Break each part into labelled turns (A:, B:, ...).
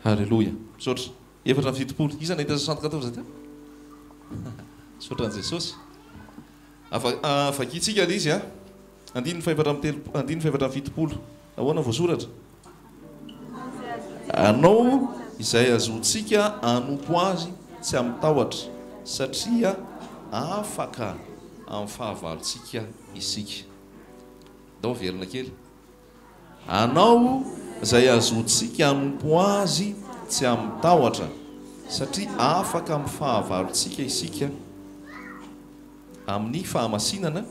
A: Haleloia. Misaotra. 74. Iza nahita 74 teo? Misaotra an'i Jesosy. Ava, vakintsika ilay izy a. Andininy fahefatra amby telo, andininy fahefatra amby fitopolo. Ahoana voasoratra? Anao izay azontsika hanompo Azy tsy amin-tahotra, satria afaka amin'ny fahavalontsika isika. Ndao haverina kely. Anao izay azontsika hanompo Azy tsy amin-tahotra, satria afaka amin'ny fahavalontsika isika. Amin'ny fahamasinana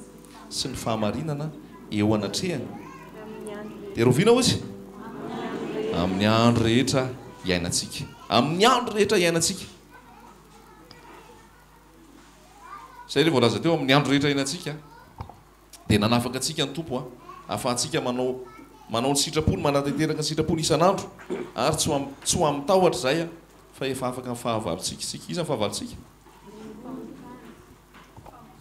A: sy ny fahamarinana eo anatrehany. Dia rahoviana hozy? Amin'ny andro rehetra iainantsika. Amin'ny andro rehetra iainantsika. Izay ilay voalaza teo, amin'ny andro rehetra iainantsika. Dia nanafaka antsika ny Tompo ahafahantsika manao manao ny sitrapony, manatanteraka ny sitrapony isan'andro, ary tsy ho am, tsy ho amin'ny tahotra izay fa efa afaka amin'ny fahavalontsika isika. Iza ny fahavalontsika?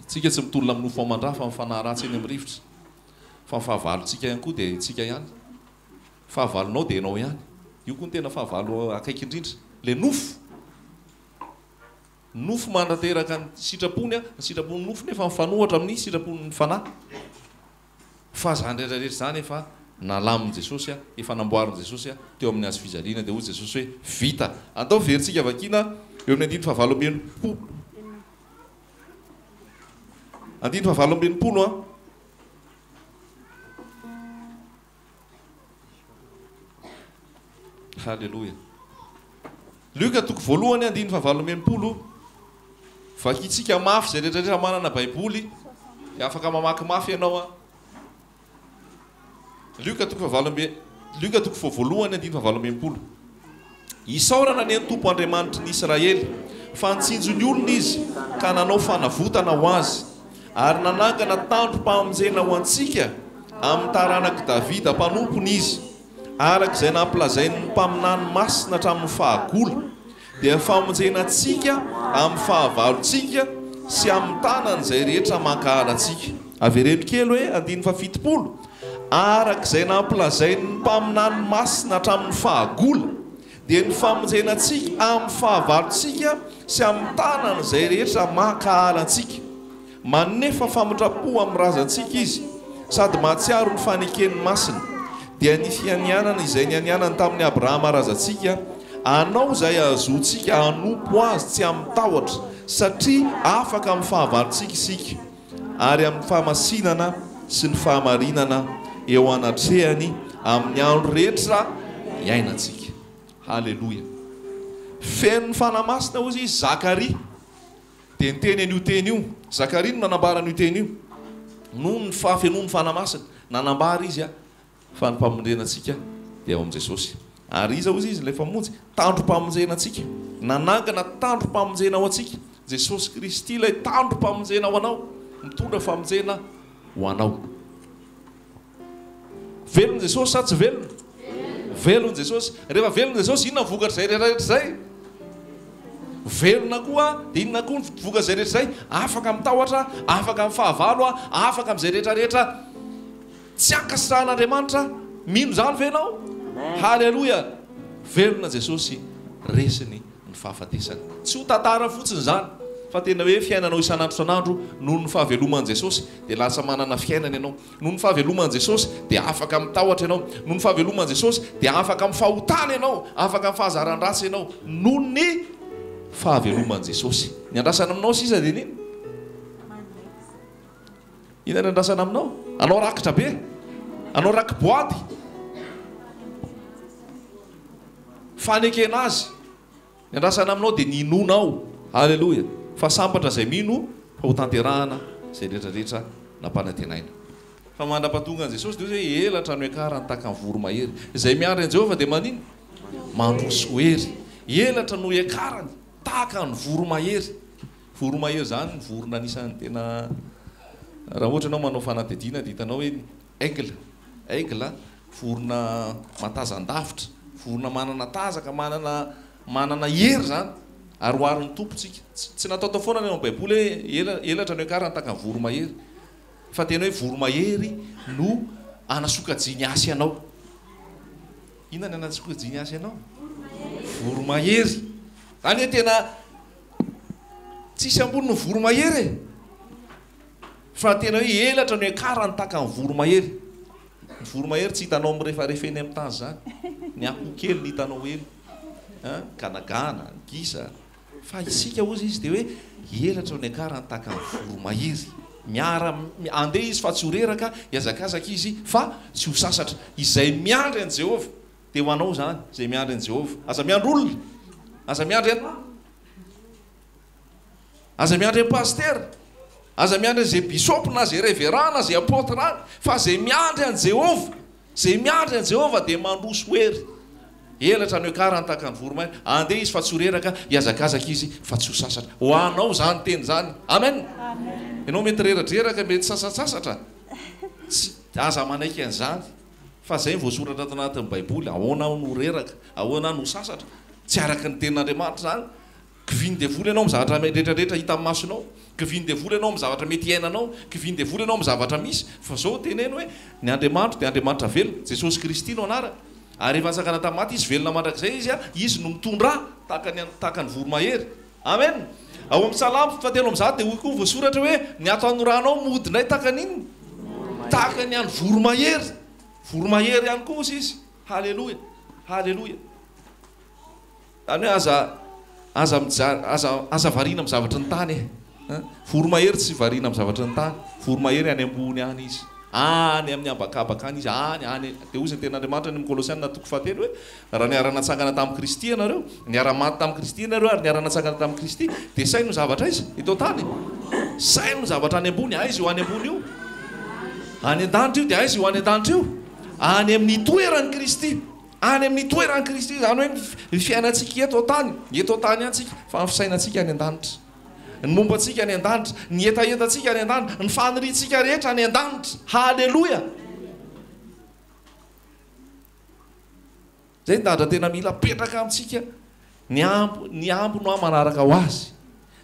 A: Tsika tsy mitolona amin'ny nofo aman-dra fa amin'ny fanahy ratsy eny amin'ny rivotra. Fa ny fahavalontsika ihany koa dia itsika ihany. Fahavalonao dia ianao ihany. Io koa no tena fahavalo akaiky indrindra. Ilay nofo. Nofo manateraka ny sitrapony, ny sitrapon'ny nofo nefa mifanohatra amin'ny sitrapon'ny fanahy. Fa izany rehetra rehetra izany efa nalamin'i Jesosy, efa namboarin'i Jesosy teo amin'ny hazo fijaliana. Dia hoy Jesosy hoe, Vita. Andao verintsika vakiana eo amin'ny andininy fahavalo amby enimpolo. Andininy fahavalo amby enimpolo an. Haleloia. Lioka toko voalohany andininy fahavalo amby 60. Vakintsika mafy izay rehetra rehetra manana Baiboly dia afaka mamaky mafy ianao an. Lioka toko fahavalo amby Lioka toko voalohany andininy fahavalo amby 60. Isaorana anie ny Tompo Andriamanitry ny Israely, fa nitsinjo ny olony Izy ka nanao fanavotana ho azy, ary nanangana tandrom-pamonjena ho antsika amin'ny taranak'i Davida mpanompony Izy, araka izay nampilazain'ny mpaminany masina hatramin'ny fahagola, dia ny famonjena antsika amin'ny fahavalontsika sy amin'ny tanan'izay rehetra mankahala antsika. Avereno kely hoe andininy fahafitopolo. Araka izay nampilazain'ny mpaminany masina hatramin'ny fahagola, dia ny famonjena antsika amin'ny fahavalontsika sy amin'ny tanan'izay rehetra mankahala antsika. Manefa famindram-po amin'ny razantsika Izy, sady mahatsiaro ny fanekeny masina, dia ny fianianana izay nianianany tamin'i Abrahama razantsika, hanao izay hahazoantsika hanompo Azy tsy amin-tahotra, satria afaka amin'ny fahavalontsika isika. ary amin'ny fahamasinana sy ny fahamarinana eo anatrehany amin'ny andro rehetra iainantsika. Haleloia! Feno ny Fanahy Masina hozy izy, Zakaria dia niteny an'io teny io. Zakaria no nanambara an'io teny io. Noho ny fahafenoan'ny Fanahy Masina, nanambara izy Fa ny mpamonjena antsika dia ao amin'i Jesosy. Ary iza hozy izy? Ilay Mpamonjy. Tandrom-pamonjena antsika. Nanangana tandrom-pamonjena ho antsika. Jesosy Kristy ilay tandrom-pamonjena ho anao. Mitondra famonjena ho anao. Velona Jesosy sa tsy velona? Velona Jesosy. Rehefa velona Jesosy, inona ny vokatr'izay rehetra rehetra izay? Velona koa, dia inona koa ny vokatr'izay rehetra izay? Afaka amin'ny tahotra, afaka amin'ny fahavalo, afaka amin'izay rehetra rehetra. Tsy ankasitrahan'Andriamanitra Mino izany ve ianao? Haleloia! Velona Jesosy, resiny ny fahafatesana. Tsy ho tantara fotsiny izany, fa tena hoe fiainanao isan'andro isan'andro noho ny fahaveloman'i Jesosy dia lasa manana fiainana ianao. Noho ny fahaveloman'i Jesosy dia afaka amin'ny tahotra ianao. Noho ny fahaveloman'i Jesosy dia afaka amin'ny fahotana ianao, afaka amin'ny fahazaran-dratsy ianao noho ny fahaveloman'i Jesosy. Ny andrasana aminao sisa dia n'inona? Inona no andrasana aminao? Anao rakitra be? Anao raki-boady? Fanekena azy. Ny andrasana aminao dia ny hinoanao. Aleloia. Fa sambatra izay mino fa ho tanterahana izay rehetra rehetra nampanantenaina. Fa mandra-pahatonga an'i Jesosy dia hoy izy hoe elatra no iakarany tahaka ny voromahery. Izay miandry an'i Jehovah dia maninona? Mandroso hery. Elatra no iakarany tahaka ny voromahery. Voromahery izany ny vorona anisan'ny tena raha ohatra ianao manao fanadihadiana dia hitanao hoe aigle, aigle vorona mahatazan-davitra, vorona manana tazaka, manana manana hery izany ary oharin'ny Tompo tsika. Tsy tsy nataotao foana ny ao amin'ny baiboly hoe ela elatra no iakarany tahaka ny voromahery fa tena hoe voromahery no anasokajiany asy anao. Inona ny anasokajiany asy anao? Voromahery. Zany hoe tena tsisy ambony ny voromahery e! Fa tena hoe elatra no iakarany tahaka ny voromahery. Ny voromahery tsy hitanao mirefarefa eny amin'ny tany izany. Ny akoho kely no hitanao eny. An, ganagana, ny gisa. Fa isika hozy izy dia hoe elatra no iakarany tahaka ny voromahery. Miara andeha izy fa tsy ho reraka, hihazakazaka izy fa tsy ho sasatra. Izay miandry an'i Jehovah dia ho anao izany, izay miandry an'i Jehovah. Aza miandry olona. Aza miandry an'i. Aza miandry an'i Pasitera. Aza miandry an'izay Bisopy na izay Reverend na izay Apotre any. Fa izay miandry an'i Jehovah, izay miandry an'i Jehovah dia mandroso hery. Elatra no iakarany tahaka ny voromahery. Andeha izy fa tsy ho reraka, hihazakazaka izy fa tsy ho sasatra. Ho anao izany teny izany. Amen. Ianao mety reradreraka, mety sasatsasatra. Tsy, aza manaiky an'izany. Fa izay no voasoratra ato anatin'ny Baiboly. Ahoana aho no ho reraka? Ahoana aho no ho sasatra? Tsy araka ny tenin'Andriamanitra izany. Kivian'ny devoly ianao amin'ny zavatra rehetra rehetra hitan'ny masonao. Kivian'ny devoly ianao amin'ny zavatra mety hiainanao. Kivian'ny devoly ianao amin'ny zavatra misy. Fa izao teneno hoe, ny Andriamanitro dia Andriamanitra velona. Jesosy Kristy no anarany. Ary rehefa nitsangana tamin'ny maty Izy, velona mandrakizay Izy, Izy no mitondra ahy tahaka ny tahaka ny voromahery. Amen! Ao amin'ny Salamo fahatelo ambizato dia hoy koa voasoratra hoe, Ny ato anoranao mody indray tahaka ny inona? Tahaka ny an'ny voromahery. Voromahery ihany koa hozy Izy. Haleloia! Haleloia! Izany hoe aza aza mijaly aza aza variana amin'ny zavatry ny tany e. Voromahery tsy variana amin'ny zavatry ny tany. Voromahery any ambony any izy. Any amin'ny habakabaka any izy, any any. Dia hoy izy ny tenin'Andriamanitra any amin'ny Kolosiana toko fahatelo hoe, raha niara-natsangana tamin'i Kristy ianareo, niara-maty tamin'i Kristy ianareo ary niara-natsangana tamin'i Kristy, dia saino ny zavatra aiza? Eto an-tany. Saino ny zavatra any ambony. Aiza io any ambony io? Any an-danitra io. Dia aiza io any an-danitra io? Any amin'ny toeran'i Kristy. Any amin'ny toeran'i Kristy, izany hoe ny fiainantsika eto an-tany, eto an-tany ihany isika, fa ny fisainantsika any an-danitra. Ny momba antsika any an-danitra, ny hetahetantsika any an-danitra, ny faniriantsika rehetra any an-danitra. Haleloia! Izay ny zavatra tena mila apetraka amintsika, ny ambo, ny ambo no manaraka ho azy.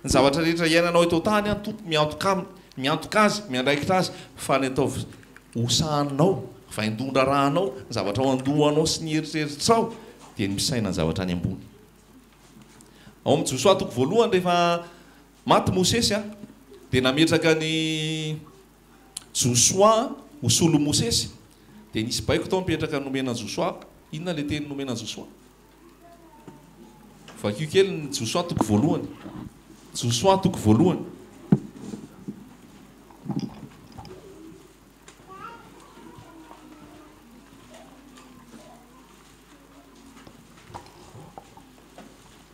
A: Ny zavatra rehetra iainanao eto an-tany an, Tompo miantoka aminy, miantoka azy, miandraikitra azy, fa ny ataovy ho sahaninao, vaindohan-draharahanao, ny zavatra ao an-dohanao sy ny eritreritrao dia ny misaina ny zavatra any ambony. Ao amin'ny Josoa toko voalohany rehefa maty Mosesy an, dia nametraka an'i Josoa ho solon'i Mosesy, dia nisy baiko tao mipetraka nomena an'i Josoa, inona ilay teny nomena an'i Josoa? Vakio kely ny Josoa toko voalohany. Josoa toko voalohany.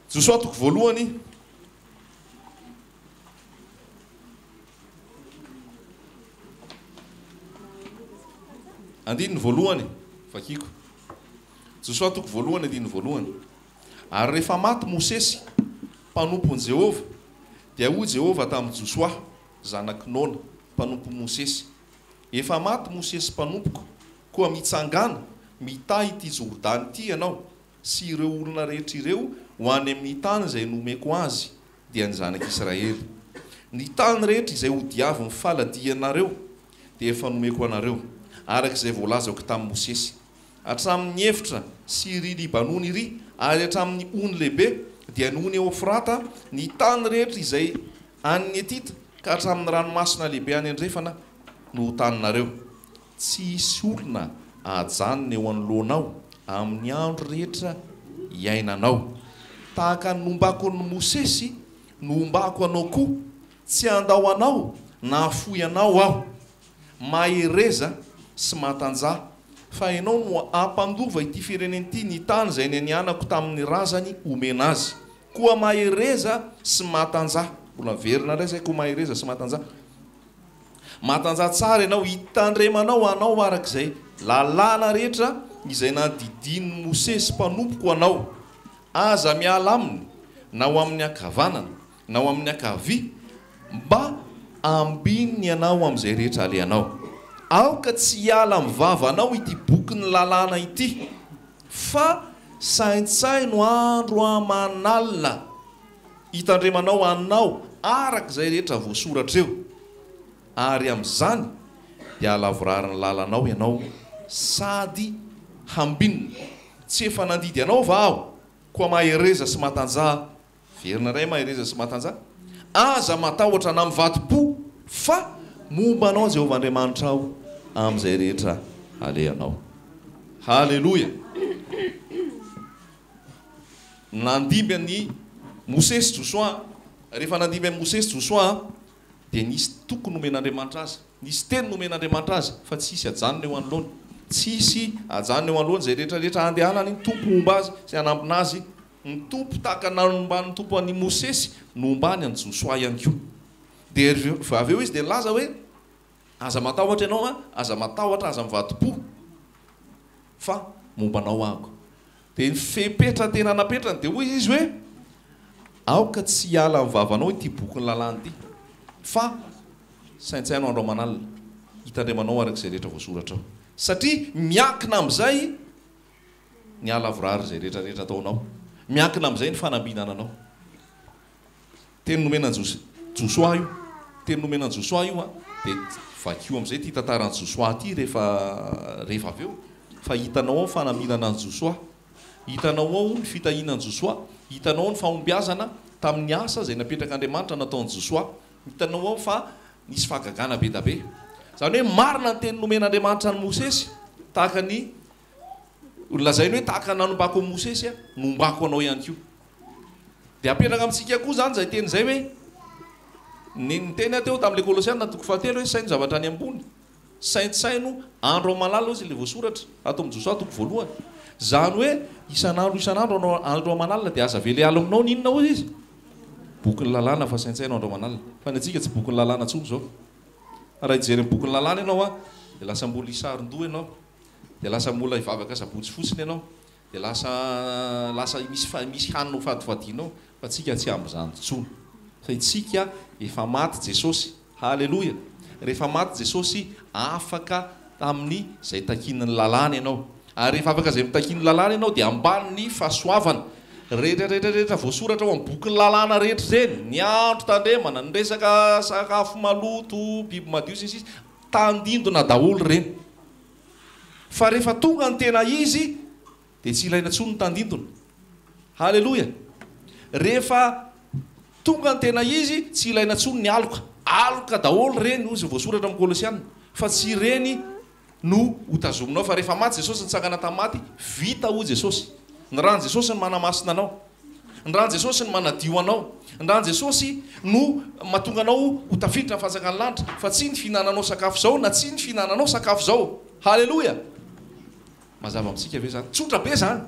A: Josoa toko voalohany. Andininy voalohany, vakiko. Josoa toko voalohany andininy voalohany. Ary rehefa maty Mosesy, mpanompon'i Jehovah, dia hoy Jehovah tamin'i Josoa, zanak'i Nona, mpanompon'i Mosesy, Efa maty Mosesy mpanompoko, koa mitsangàna, mitahy ity Jordana ity ianao, sy ireo olona rehetra ireo ho any amin'ny tany izay nomeko azy, dia ny zanak'Israely. Ny tany rehetra izay hodiavin'ny faladianareo dia efa nomeko anareo, araka izay voalazako tamin'i Mosesy. Hatramin'ny efitra sy iry Libanona iry, ary hatramin'ny ony lehibe, dia ny ony Eofrata, ny tany rehetra izay an'ny Hetita, ka hatramin'ny ranomasina lehibe any andrefana no ho taninareo. Tsy hisy olona hahajanona eo anoloanao amin'ny andro rehetra iainanao. Tahaka ny nombako an'i Mosesy no hombako anao koa, tsy handao anao na hahafoy anao Aho. Mahereza sy matanjaha, fa ianao no hampandova ity firenena ity ny tany izay nianianako tamin'ny razany homena azy. Koa mahereza sy matanjaha. Mbola miverina indray izay, koa mahereza sy matanjaha. Matanjaha tsara ianao, hitandremanao hanao araka izay lalàna rehetra izay nandidian'i Mosesy mpanompoko anao. Aza miala aminy, na ho amin'ny ankavanana, na ho amin'ny ankavia, mba ambininy ianao amin'izay rehetra alehanao. Aoka tsy hiala amin'ny vavanao ity bokin'ny lalàna ity, fa saintsaino andro aman'alina, hitandremanao hanao araka izay rehetra voasoratra eo, ary amin'izany dia hahalavorary ny lalanao ianao sady hambinina. Tsy efa nandidy anao va Aho? Koa mahereza sy matanjaha, verina indray mahereza sy matanjaha, aza matahotra na mivadi-po, fa momba anao Jehovah Andriamanitrao amin'izay rehetra alehanao. Haleloia! Nandimby an'i Mosesy Josoa, rehefa nandimby an'i Mosesy Josoa, dia nisy toky nomen'Andriamanitra azy. Nisy teny nomen'Andriamanitra azy fa tsy hisy hajanona eo anoloany. Tsy hisy hajanona eo anoloany izay rehetra rehetra handehanany, ny Tompo homba azy sy hanambina azy. Ny Tompo tahaka ny nanomban'ny Tompo an'i Mosesy no hombany an'i Josoa ihany koa. Dia avy eo izy dia nilaza hoe, Aza matahotra ianao an, aza matahotra, aza mivadi-po fa momba anao aho. Dia ny fepetra tena napetrany dia hoy izy hoe, Aoka tsy hiala amin'ny vavanao ity bokin'ny lalàna ity, fa saintsaino andro aman'alina, hitandremanao araka izay rehetra voasoratra ao. Satria miankina amin'izay ny halavorary izay rehetra rehetra ataonao, miankina amin'izay ny fanambinana anao. Teny nomena an'i Josoa io. Teny nomena an'i Josoa io an. Dia vakio amin'izay ity tantaran'i Josoa ity rehefa rehefa avy eo. Fa hitanao ao ny fanaminana an'i Josoa. Hitanao ao ny fitahiana an'i Josoa. Hitanao ao ny fahombiazana tamin'ny asa izay napetrak'Andriamanitra nataon'i Josoa. Hitanao ao fa nisy fahagagana be da be. Izany hoe marina ny teny nomen'Andriamanitra an'i Mosesy tahaka ny Lazainy hoe tahaka ny nanombako an'i Mosesy aho, nombako anao ihany koa. Dia apetraka amintsika koa izany izay teny izay hoe, ny niteny aho teo tamin'ilay Kolosiana toko fahatelo hoe saino zavatra any ambony, saintsaino andro aman'alina hozy ilay voasoratra ato amin'ny Josoa toko voalohany. Izany hoe isan'andro isan'andro anao andro aman'alina dia aza avela hiala aminao ny inona hozy izy? Bokin'ny lalàna fa saintsaino andro aman'alina. Fa ny antsika tsy bokin'ny lalàna intsony izao. Fa raha hijery ny bokin'ny lalàna ianao an, dia lasa mbola hisaron-doha ianao. Dia lasa mbola hivavaka sabotsy fotsiny ianao. Dia lasa lasa misy misy hanina ho fadifadianao. Fa tsika tsy amin'izany intsony. Fa itsika efa maty Jesosy. Haleloia! Rehefa maty Jesosy, afaka tamin'ny izay takian'ny lalàna ianao. Ary rehefa afaka izay mitakian'ny lalàna ianao dia ambanin'ny fahasoavana. Rehetra rehetra rehetra voasoratra ao amin'ny bokin'ny lalàna rehetra ireny, ny andro tandremana, ny resaka sakafo maloto, biby madio sy ny sisa, tandindona daholo ireny. Fa rehefa tonga ny tena izy dia tsy ilaina intsony ny tandindona. Haleloia! Rehefa tonga ny tena izy, tsy ilaina intsony ny aloka. Aloka daholo ireny, hoy izay voasoratra amin'ny Kolosiana, fa tsy ireny no ho tazominao. Fa rehefa maty Jesosy, nitsangana tamin'ny maty, vita hoy Jesosy. Ny ran'i Jesosy no manamasina anao. Ny ran'i Jesosy no manadio anao. Ny ran'i Jesosy no mahatonga anao ho tafiditra amin'ny fanjakan'ny lanitra, fa tsy ny fihinananao sakafo izao na tsy ny fihinananao sakafo izao. Haleloia! Mazava amintsika ve izany? Tsotra be izany.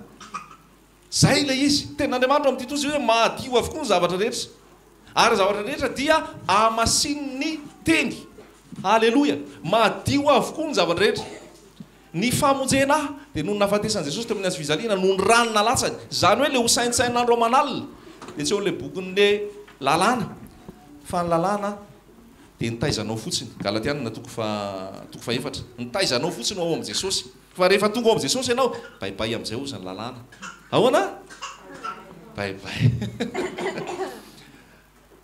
A: Izay ilay izy. Tenin'Andriamanitra ao amin'ity tosa hoe mahadio avokoa ny zavatra rehetra. Ary ny zavatra rehetra dia hamasinin'ny teny. Haleloia! Mahadio avokoa ny zavatra rehetra. Ny famonjena ahy dia noho ny nahafatesan'i Jesosy teo amin'ny hazo fijaliana, noho ny rany nalatsany. Izany hoe ilay ho saintsainina andro aman'alina dia tsy eo amin'ilay bokin'ilay lalàna, fa ny lalàna dia nitaiza anao fotsiny, Galatiana toko faha toko fahefatra, nitaiza anao fotsiny ho ao amin'i Jesosy. Fa rehefa tonga ao amin'i Jesosy ianao, bye bye amin'izay hozy ny lalàna. Ahoana? Bye bye.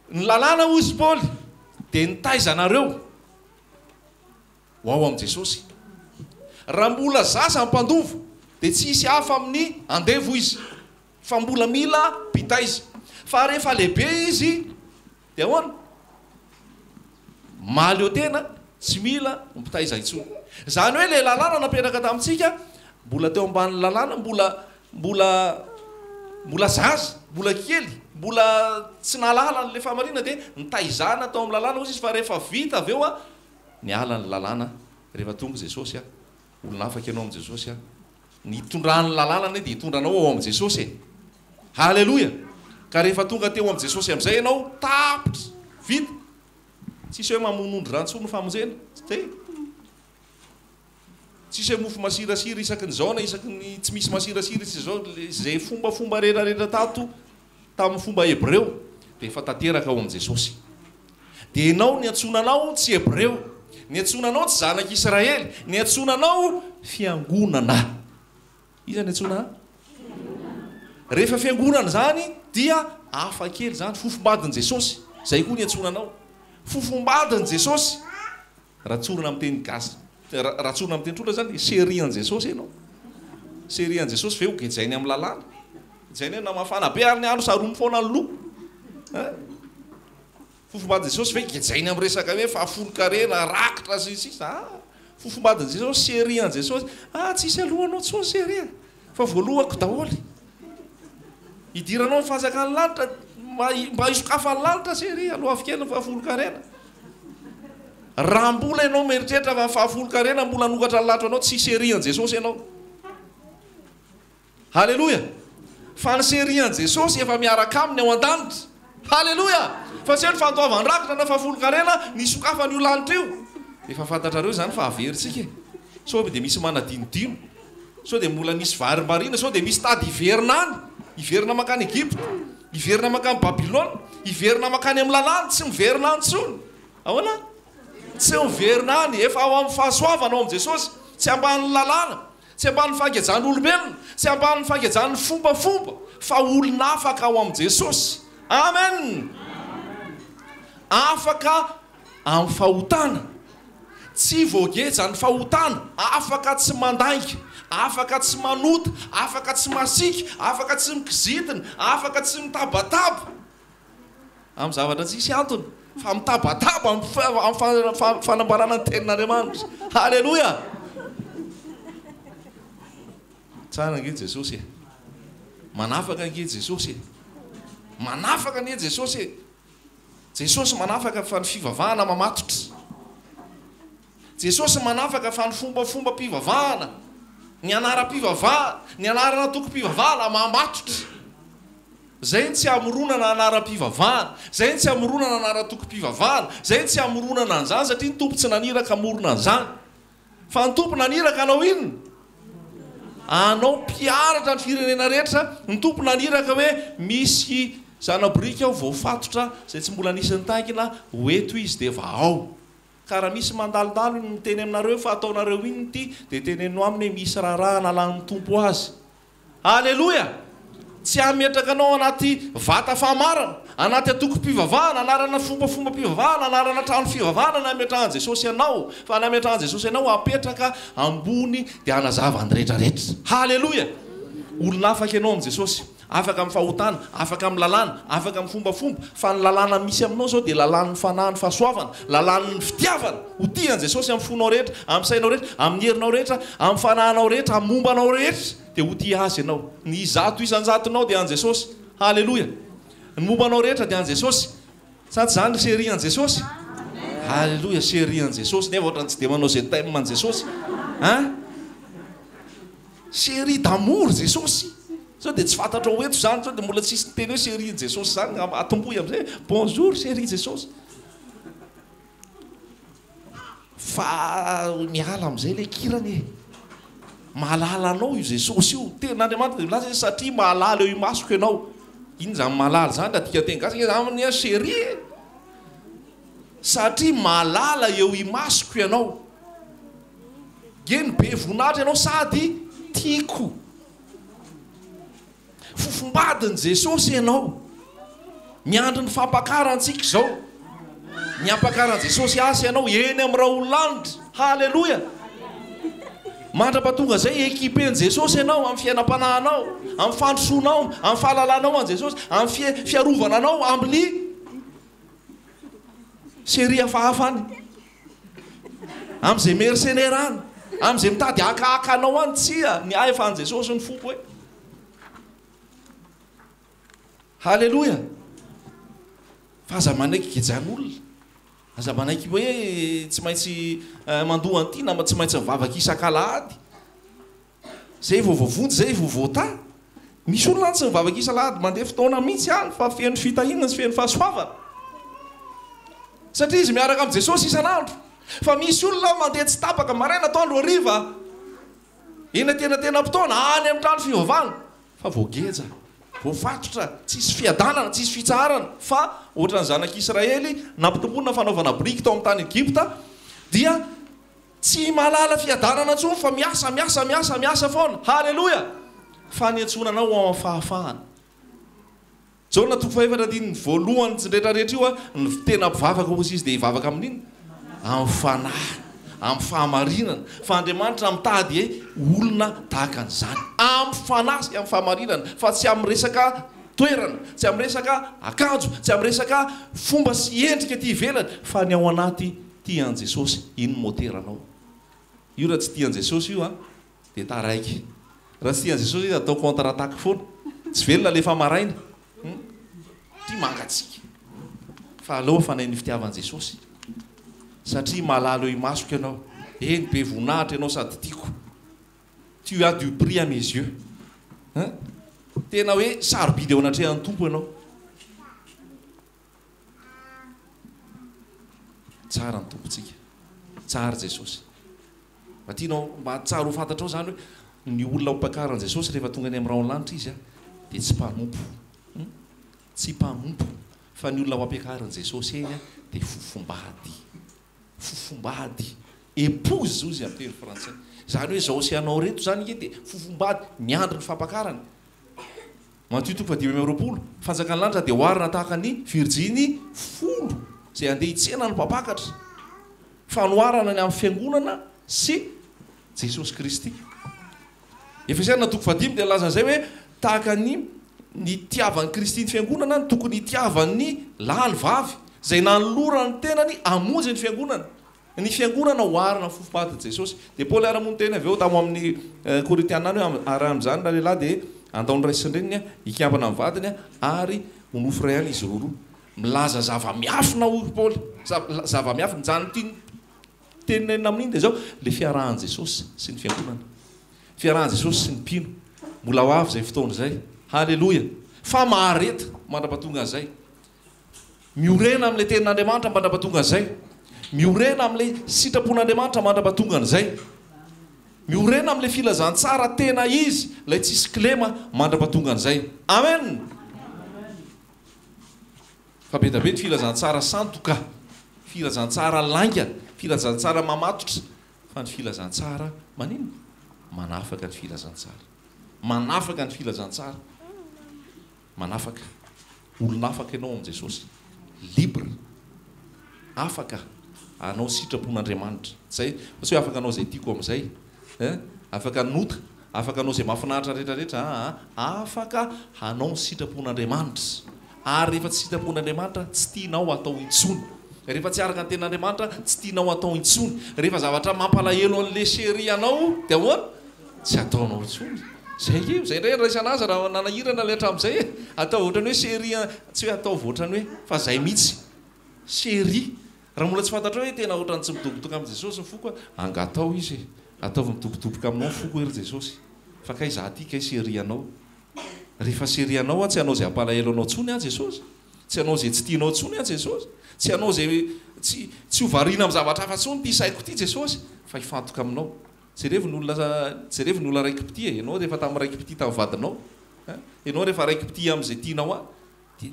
A: Ny lalàna hozy Paoly dia nitaiza anareo. Ho ao amin'i Jesosy. Raha mbola zaza mpandova dia tsy hisy hafa amin'ny andevo izy fa mbola mila mpitaiza. Fa rehefa lehibe izy dia ahoana? Mahaleo tena, tsy mila mpitaiza intsony. Izany hoe ilay lalàna napetraka tamintsika, mbola teo ambanin'ny lalàna, mbola mbola mbola zaza, mbola kely, mbola tsy nahalala an'ilay fahamarinana dia nitaizana tao amin'ny lalàna hozy izy fa rehefa vita avy eo Niala ny lalàna rehefa tonga Jesosy a! Olona afaka ianao amin'i Jesosy a! Ny hitondran'ny lalàna anie dia hitondra anao ao amin'i Jesosy e! Haleloia! Ka rehefa tonga teo amin'i Jesosy amin'izay ianao, tapitra! Vita! Tsisy hoe mamono ondry rà intsony ny famonjena. Zay! Tsisy hoe mofo masirasira isaky ny izao na isaky ny tsy misy masirasira isaky izao, izay fombafomba rehetrarehetra tato tamin'ny fomba hebreo dia efa tanteraka ao amin'i Jesosy. Dia ianao niantsoana anao tsy hebreo, niantsoana anao tsy zanak'Israely, niantsoana anao fiangonana. Iza niantsoana ahy? Rehefa fiangonana izany dia hafa kely izany, fofombadin'i Jesosy. Izay koa niantsoana anao. Fofombadin'i Jesosy. Raha tsorina amin'ny teny gasy, raha tsorina amin'ny teny tsotra izany dia chérie an'i Jesosy ianao. Chérie an'i Jesosy ve ho gejainy amin'ny lalàna? Gejaina eo na mafana be ary ny andro saromy foana ny loha. Hein? Fofombadin'i Jesosy ve gejaina amin'ny resaka hoe fahafolon-karena, rakitra sy ny sisa? Ah! Fofombadin'i Jesosy, chérie an'i Jesosy. Ah, tsisy alohanao intsony chérie a! Fa voalohako daholo. Hidiranao ny fanjakan'ny lanitra, mba hisokafan'ny lanitra chérie, aloavy kely ny fahafolon-karena. Raha mbola ianao mieritreritra fa ny fahafolon-karena mbola hanokatra ny lanitra anao, tsy chérie an'i Jesosy ianao. Haleloia! Fa ny serie an'i Jesosy efa miaraka aminy ao an-danitra. Haleloia! Fa tsy hoe ny fandoavan-drakitra na fahafolon-karena nisokafana io lanitra io. Efa fantatrareo izany fa averintsika e! Sao dia misy manadinodino? Sao dia mbola misy varimbariana? Sao dia misy tady hiverina any? Hiverina mankany Egypta? Hiverina mankany Babylona? Hiverina mankany amin'ny lalàna? Tsy miverina any intsony! Ahoana? Tsy miverina any! Efa ao amin'ny fahasoavana ao amin'i Jesosy! Tsy ambanin'ny lalàna! Tsy ambanin'ny fangejan'olombelona, tsy ambanin'ny fangejan'ny fombafomba, fa olona afaka ao amin'i Jesosy. Amen! Afaka amin'ny fahotana, tsy voagejan'ny fahotana, afaka tsy mandainga, afaka tsy manota, afaka tsy masiaka, afaka tsy mikizitina, afaka tsy mitabataba. Amin'ny zavatra tsisy antony, fa mitabataba amin'ny fanambarana ny tenin'Andriamanitra. Haleloia! Tsara ange Jesosy e. Manafaka ange Jesosy e. Manafaka anie Jesosy e. Jesosy manafaka fa ny fivavahana mamatotra. Jesosy manafaka fa ny fombafombam-pivavahana, ny anaram-pivavahana, ny anarana tokom-pivavahana mamatotra. Zay ny tsy hamoronana anaram-pivavahana, zay ny tsy hamoronana anaran-tokom-pivavahana, zay ny tsy hamoronana an'izany satria ny Tompo tsy naniraka hamorona an'izany. Fa ny Tompo naniraka hanao inona? Hanao mpianatra ny firenena rehetra. Ny Tompo naniraka hoe misy zana-boriky ao voafatotra izay tsy mbola nisy nitaingina, ho eto izy dia vahao. Ka raha misy mandalondalo ny miteny aminareo fa ataonareo inona ity dia teneno aminy hoe misy raharaha analan'ny Tompo azy. Aleloia! Tsy hametraka anao anaty vata famarana, anaty antokom-pivavahana, anarana fombafombam-pivavahana, anarana trano fivavahana ny hametrahan'i Jesosy anao, fa ny hametrahan'i Jesosy anao hapetraka ambony dia hanazava ny rehetrarehetra. Haleloia! Olona afaka ianao amin'i Jesosy. Afaka amin'ny fahotana, afaka amin'ny lalàna, afaka amin'ny fombafomba, fa ny lalàna misy aminao izao dia lalàn'ny fanahy ny fahasoavana, lalàn'ny fitiavana, ho tia an'i Jesosy amin'ny fonao rehetra, amin'ny sainao rehetra, amin'ny herinao rehetra, amin'ny fanahinao rehetra, amin'ny momba anao rehetra, dia ho tia Azy ianao. Ny 100%-nao dia an'i Jesosy. Haleloia! Ny momba anao rehetra dia an'i Jesosy. Sa tsy izany ry chérie an'i Jesosy? Haleloia, chérie an'i Jesosy, nefa ohatran'ny tsy dia manao je t'aime an'i Jesosy. Hein? Chérie d'amour Jesosy. Sao dia tsy fantatrao eto izany, sao dia mbola tsisy niteny hoe chérie Jesosy izany, atombohy amin'izay hoe bonjour chérie Jesosy. Fa miala amin'izay ilay kirany e. Mahalala anao io Jesosy io. Tenin'Andriamanitra dia milaza hoe satria mahalala eo imasoko ianao. Inona izany mahalala izany raha dika teny gasy? Izany anie chérie e. Satria mahalala eo imasoko ianao. Eny, be voninahitra ianao sady tiako. Fofombadin'i Jesosy ianao. Miandry ny fampakarantsika izao. Ny hampakaran'i Jesosy azy ianao eny amin'ny rahon'ny lanitra. Haleloia! Mandra-pahatonga izay, équipé-n'i Jesosy ianao amin'ny fiainam-panahinao, amin'ny fandrosoanao, amin'ny fahalalanao an'i Jesosy, amin'ny fiarovana anao amin'ny série hafahafa any. Amin'izay mercenaire any, amin'izay mitady hakahaka anao any, tsia, ny ahy efa an'i Jesosy ny foko e. Haleloia! Fa aza manaiky gejan'olona. Aza manaiky hoe tsy maintsy mandoa an'ity na tsy maintsy mivavaka isak'alahady. Zay vao voavonjy, zay vao voatahy. Misy olona any tsy mivavaka isan'alahady mandeha fotoana mihitsy any fa feno fitahiana sy feno fahasoavana. Satria izy miaraka amin'i Jesosy isan'andro. Fa misy olona mandeha tsy tapaka, maraina, atoandro, hariva, eny antenatenam-potoana, any amin'ny trano fivavahana, fa voageja, voafatotra, tsisy fiadanana, tsisy fitsaharana. Fa ohatran'ny zanak'Israely nampitomboina fanaovana biriky tao amin'ny tany Egypta, dia Tsy mahalala fiadanana intsony fa miasa, miasa, miasa, miasa foana. Haleloia! Fa niantsoana anao ho ao amin'ny fahafahana. Jaona toko fahefatra andininy voalohany tsy rehetra rehetra io a, ny tena mpivavaka hozy izy dia hivavaka amin'inona? Amin'ny fanahy. amin'ny fahamarinana, fa Andriamanitra mitady olona tahaka an'izany, amin'ny fanahy sy amin'ny fahamarinana, fa tsy amin'ny resaka toerana, tsy amin'ny resaka akanjo, tsy amin'ny resaka fomba sy endrika aty ivelany, fa ny ao anaty tia an'i Jesosy, iny ny moteranao. Io raha tsy tia an'i Jesosy io an, dia taraiky. Raha tsy tia an'i Jesosy izy atao contre attaque foana. Tsy velona alefa maraina. Hum. Ty mangatsiaka. Fa aleo afanain'ny fitiavan'i Jesosy. Satria malala eo imasoko ianao. Eny, be voninahitra ianao sady tiako. Tu as du prix à mes yeux. Hein? Tena hoe sarobidy eo anatrehan'ny Tompo ianao. Tsara ny Tompontsika. Tsara Jesosy. Mba tianao, mba tsara ho fantatrao izany hoe ny olona ho mpakaran'i Jesosy rehefa tonga any amin'ny rahon'ny lanitra izy dia tsy mpanompo. Hum? Tsy mpanompo. Fa ny olona ho ampiakarin'i Jesosy eny dia fofombady. Fofombady. Épouse hozy amin'ny teny frantsay. Izany hoe izao sy ianao ireto izany ange dia fofombady miandry ny fampakarana. Matio toko faha-25, Fanjakan'ny lanitra dia oharina tahaka ny virjiny folo izay handeha hitsena ny mpampakatra. Fanoharana ny amin'ny fiangonana sy Jesosy Kristy. Efesiana toko fahadimy dia nilaza an'izay hoe tahaka ny nitiavan'i Kristy ny fiangonana no tokony hitiavan'ny lahy ny vavy, izay nanolorany ny tenany hamonjy ny fiangonana. Ny fiangonana oharina amin'ny fofom-patin'i Jesosy. Dia Paoly ary moa niteny avy eo tao amin'ny Korintiana any hoe ary amin'izany ralehilahy dia handao ny ray sy ny reniny, hikambana amin'ny vadiny ary ho nofo iray ihany izy roroa. Milaza zava-miafina hoy Paoly. Zava-miafina. Izany tiany tenenina amin'iny dia izao, ilay fiarahan'i Jesosy sy ny fiangonana. Fiarahan'i Jesosy sy ny mpino. Mbola ho avy izay fotoana izay. Haleloia! Fa mahareta mandra-pahatonga an'izay. Miorena amin'ilay Tenin'Andriamanitra mandra-pahatonga an'izay. Miorena amin'ilay sitrapon'Andriamanitra mandra-pahatonga an'izay. Miorena amin'ilay filazantsara tena izy, ilay tsisy kilema mandra-pahatonga an'izay. Amen! Fa be dia be ny filazantsara sandoka, filazantsara lainga, filazantsara mamatotra, fa ny filazantsara maninona? Manafaka ny filazantsara. Manafaka ny filazantsara. Manafaka. Olona afaka ianao amin'i Jesosy. Libre. Afaka hanao sitrapon'Andriamanitra. Zay. Fa tsy hoe afaka hanao izay tiako amin'izay. Eh? Afaka hanota. Afaka hanao izay mahafinaritra rehetra rehetra. Aa. Afaka hanao ny sitrapon'Andriamanitra. Ary rehefa tsy sitrapon'Andriamanitra, tsy tianao hatao intsony. Rehefa tsy araka ny tenin'Andriamanitra, tsy tianao hatao intsony. Rehefa zavatra mampalahelo an'ilay chérie anao, dia ahoana? Tsy ataonao intsony. Zay io, zay indray andraisana azy raha nanahirana ilay hatramin'izay e. Ataovy ohatran'ny hoe chérie, tsy hoe ataovy ohatran'ny hoe, fa zay mihitsy. Chérie. Raha mbola tsy fantatrao hoe tena ohatran'ny tsy midobodoka amin'i Jesosy ny foko, angatao Izy e. Ataovy midobodoboka aminao ny foko hoe ry Jesosy. Fa kay za ty kay chérie anao. Rehefa chérie anao aho, tsy hanao izay hampalahelo anao intsony aho Jesosy. Tsy hanao izay tsy tianao intsony aho Jesosy. Tsy hanao izay tsy tsy ho variana amin'ny zavatra hafa intsony ity saiko ity Jesosy, fa hifantoka aminao. Jerevo ny olona jerevo ny olona raiki-pitia e, ianao rehefa tamin'ny raiki-pitia tamin'ny vadinao a, ianao rehefa raiki-pitia amin'izay tianao a, dia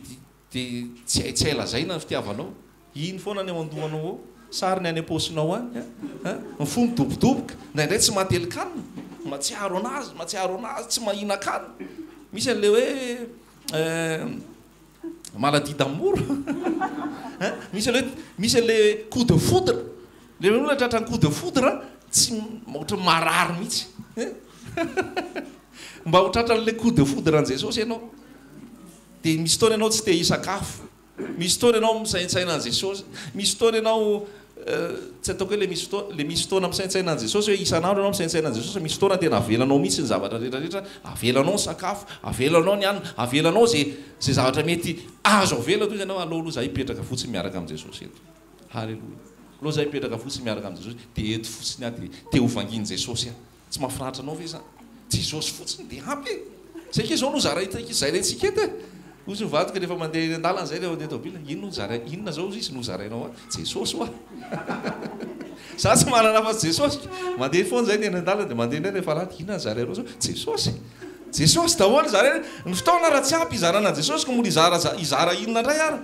A: dia tsy hay tsy hay lazaina ny fitiavanao, iny foana ny ao an-dohanao ao, sary ny any am-paosinao any a, ny fo midobodoboka, indraindray tsy mahatelin-kanina, mahatsiaro an'azy, mahatsiaro an'azy, tsy mahinan-kanina, misy an'ilay hoe Maladie d'amour hein, misy an'ilay hoe, misy an'ilay coup de foudre, ilay olona tratran'ny coup de foudre tsy ohatran'ny marary mihitsy hein, mba ho tratran'ilay coup de foudre an'i Jesosy ianao, dia misy fotoana ianao tsy te hisakafo, misy fotoana ianao misaintsaina an'i Jesosy, misy fotoana ianao Tsy ataoko hoe le misy fotoana, le misy fotoana misaintsaina an'i Jesosy hoe isan'andro ianao misaintsaina an'i Jesosy, misy fotoana tena avelanao mihitsy ny zavatra rehetra rehetra, avelanao ny sakafo, avelanao ny hanina, avelanao ze ze zavatra mety azo avela toy izany ianao, aleo aloha za hipetraka fotsiny miaraka amin'i Jesosy eto. Haleloia. Aleo za hipetraka fotsiny miaraka amin'i Jesosy, dia eto fotsiny aho dia te ho vangian'i Jesosy aho. Tsy mahafinaritra anao ve izany? Jesosy fotsiny dia ampy e! Zay kay zao no zaraintsika eto e! Hoy ny vadiko rehefa mandeha eny an-dalana zay rehefa mandeha tôbila, inona no zaraina, inona zao hozy izy no zarainao ahy? Jesosy hoa! Za tsy manana afa-tsy Jesosy ka! Mandeha foana zay ny eny an-dalana dia mandeha indray rehefa alahady, inona no zarainao zao? Jesosy! Jesosy daholo zaraina, ny fotoana raha tsy ampy hizarana an'i Jesosy ka mbola hizara hizara inona indray ary?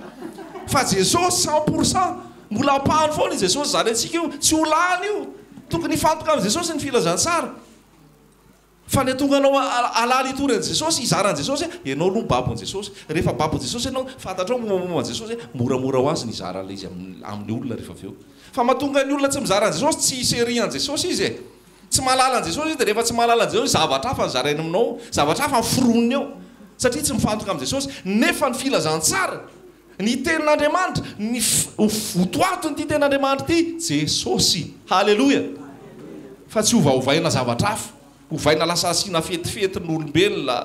A: Fa Jesosy cent pour cent! Mbola ampahany foana i Jesosy zaraintsika io, tsy ho lany io! Tokony hifantoka amin'i Jesosy ny filazantsara. Fa ny hatonga anao halala hitory an'i Jesosy, hizara an'i Jesosy, ianao aloha babon'i Jesosy. Rehefa babon'i Jesosy ianao, fantatrao ny mombamomba an'i Jesosy, moramora ho azy ny hizara an'ilay izy amin'ny olona rehefa avy eo. Fa mahatonga ny olona tsy mizara an'i Jesosy, tsy hi-serie an'i Jesosy izy e. Tsy mahalala an'i Jesosy izy, dia rehefa tsy mahalala an'i Jesosy, zavatra hafa no zarainy aminao, zavatra hafa no foroniny eo. Satria tsy mifantoka amin'i Jesosy. Nefa ny filazantsara, Ny tenin'Andriamanitra, ny votoatin'ity tenin'Andriamanitra ity, Jesosy. Haleloia! Fa tsy ovaovaina zavatra hafa, ovaina lasa asiana fetifetin'olombelona,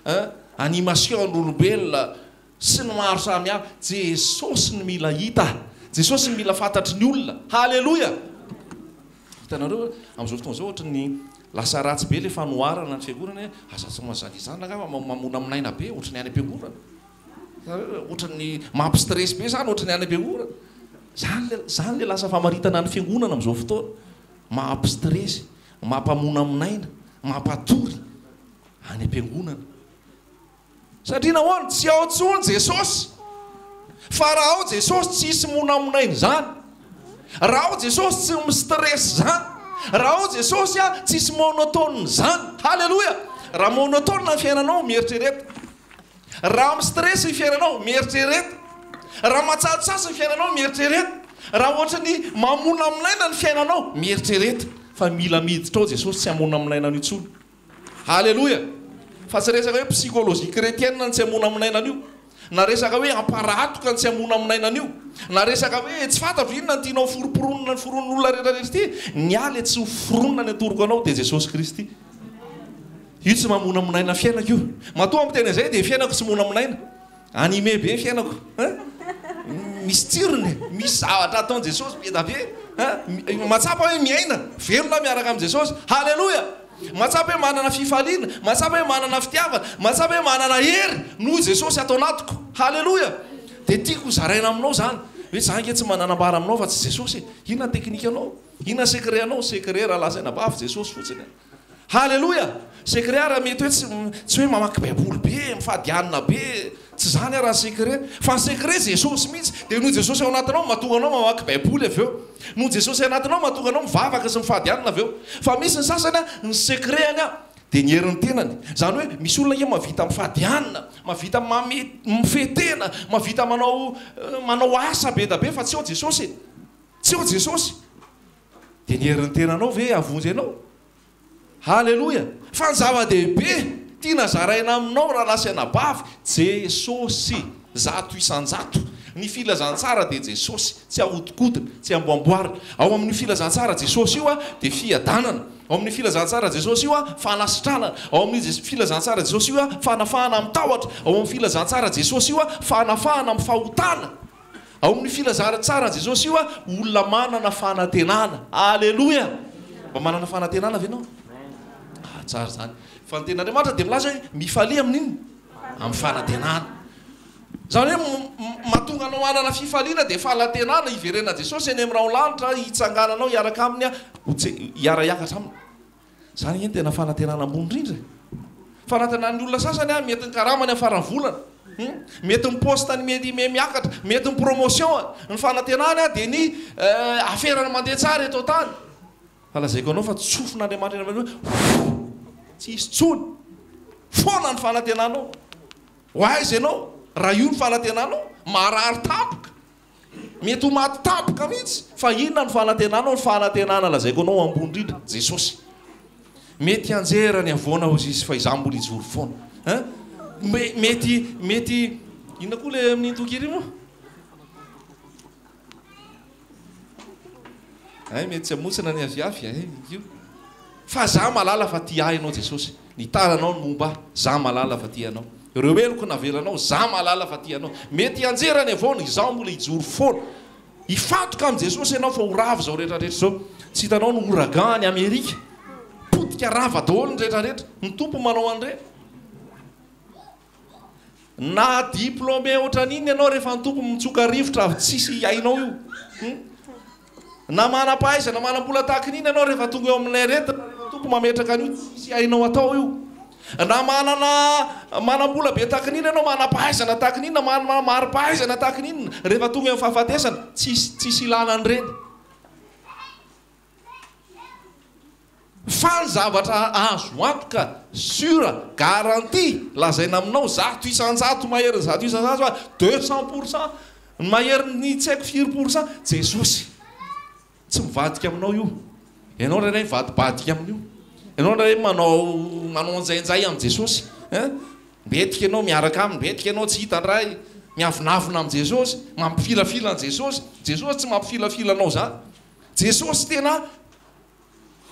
A: hein, animation n'olombelona, sy ny maro samihafa. Jesosy no mila hita, Jesosy no mila fantatry ny olona. Haleloia! Hitanareo, amin'izao fotoana izao ohatry ny lasa ratsy be ilay fanoharana ny fiangonana hoe aza atao an'izany izany angamba mamonamonaina be ohatry ny any am-piangonana. Ohatran'ny mampi stress be zany, ohatran'ny any am-piangonana. Zany le, zany le lasa famaritana ny fiangonana amin'izao fotoana. Mampi stress, mampamonamonaina, mampatory any am-piangonana. Satria nahoana? Tsy ao intsony Jesosy. Fa raha ao Jesosy tsy hisy monamonaina izany. Raha ao Jesosy tsy mi-stress izany. Raha ao Jesosy tsisy monotone izany. Haleloia! Raha monotone ny fiainanao, mieritrereta. Raha mi-stress ny fiainanao, mieritrereta. Raha matsatsatsy ny fiainanao, mieritrereta. Raha ohatry ny mamonamonaina ny fiainanao, mieritrereta. Fa mila miditra ao Jesosy, tsy hamonamonaina an'io intsony. Haleloia! Fa tsy resaka hoe psychologie chrétienne ny tsy hamonamonaina an'io. Na resaka hoe amparahatoka ny tsy hamonamonaina an'io. Na resaka hoe tsy fantatro inona ny tianao foromporonina ny foronin'olona rehetra rehetra ity. Ny ahy ilay tsy ho foronina ny atoroko anao dia Jesosy Kristy. Io tsy mamonamonaina fiainako io. Matoa miteny an'izay dia fiainako tsy monamonaina. Animé be ny fiainako. Hein? Misy tsirony, misy zavatra ataon'i Jesosy be da be. Hein? Mahatsapa hoe miaina, velona aho miaraka amin'i Jesosy. Haleloia! Mahatsapa hoe manana fifaliana, mahatsapa hoe manana fitiavana, mahatsapa hoe manana hery noho Jesosy ato anatiko. Haleloia! Dia tiako ho zaraina aminao izany. Hoe za ange tsy mananambara aminao fa tsy Jesosy e. Inona ny teknikanao? Inona ny secret anao? Secret raha lazaina bavy Jesosy fotsiny e. Haleloia! Secret ara mety hoe tsy tsy hoe mamaky baiboly be, mifady hanina be, tsy zany ara ny secret. Fa ny secret Jesosy mihitsy. Dia noho Jesosy ao anatinao mahatonga anao mamaky baiboly avy eo. Noho Jesosy anatinao mahatonga anao mivavaka sy mifady hanina avy eo. Fa misy ny sasany a, ny secret-ny a, dia ny herin'ny tenany. Izany hoe misy olona ange mahavita mifady hanina, mahavita mame mifehy tena, mahavita manao manao asa be da be fa tsy ao Jesosy e. Tsy ao Jesosy. Dia ny herin'ny tenanao ve hahavonjy anao? Haleloia! Fa ny zava-dehibe tiana zaraina aminao rahalahy sy anabavy, Jesosy! 100%! Ny filazantsara dia Jesosy, tsy ahodikodina, tsy amboamboarina. Ao amin'io filazantsara Jesosy io dia fiadanana. Ao amin'io filazantsara Jesosy io fanasitranana. Ao amin'io filazantsara Jesosy io fanafahana amin'ny tahotra. Ao amin'ny filazantsara Jesosy io fanafahana amin'ny fahotana. Ao amin'io filazantsara Jesosy io olona manana fanantenana. Aleloia! Mba manana fanantenana ve ianao? Ah, tsara izany. Fa ny tenin'Andriamanitra dia milaza hoe mifalia amin'inona? Amin'ny fanantenana. Izany hoe mahatonga anao hanana fifaliana dia fanantenana hiverenan'i Jesosy eny amin'ny rahon-lanitra hitsangananao hiaraka aminy, hiara-hiakatra aminy. Izany ange no tena fanantenana ambony indrindra e! Fanantenan'ny olona sasany an, mety ny karamany amin'ny faran'ny volana, hum, mety ny poste-ny mety miakatra, mety ny promotion-ny. Ny fanantenany an dia ny aferany mandeha tsara eto an-tany. Fa lazaiko anao fa tsofin'Andriamanitra eny amin'ny hoe hoo! Tsy hisy intsony. Foana ny fanantenanao. Ho aiza ianao raha io ny fanantenanao? Marary tampoka. Mety ho maty tampoka mihitsy, fa inona no fanantenanao? Ny fanantenana lazaiko anao ambony indrindra, Jesosy. Mety hianjera ny havoana hozy izy, fa izaho mbola hijoro foana. Hein? Me, mety, mety, inona koa ilay amin'iny toky iry moa? Hay, mety tsy hamontsina ny aviavy, hay, io. Fa za mahalala fa tia ahy ianao Jesosy. Ny tananao no momba ahy, za mahalala fa tia anao. Ireo heloko navelanao, za mahalala fa tia anao. Mety hianjera ny havoana, izaho mbola hijoro foana. Hifantoka amin'i Jesosy ianao fa ho rava izao rehetra rehetra izao. Tsy hitanao ny ouragan any Amerika? Potika rava daholo ny rehetra rehetra. Ny Tompo manao an'ireny. Na diplômé ohatran'inona ianao rehefa ny Tompo mitsoka rivotra avy tsisy hainao io. Hum. Na manam-pahaizana manam-bola tahaka ny inona ianao rehefa tonga eo amin'ilay aretina rehefa ny Tompo mametraka an'io tsisy hainao atao io. Na manana manam-bola be tahaka ny inona ianao manam-pahaizana tahaka ny inona manana mari-pahaizana tahaka ny inona rehefa tonga eo amin'ny fahafatesana tsisy tsisy ilana an'ireny. Fa ny zavatra azo antoka, sûr, garantie, lazaina aminao 100%, maherin'ny 100% fa 200%, maherin'ny tsy haiko firy pour cent, Jesosy tsy mivadika aminao io. Ianao indraindray mivadibadika amin'io. Ianao indraindray manao manao anjainjay amin'i Jesosy. Hein? Mbetika ianao miaraka aminy, mbetika ianao tsy hita indray, miavonavona amin'i Jesosy, mampifilafila an'i Jesosy. Jesosy tsy mampifilafila anao izany. Jesosy tena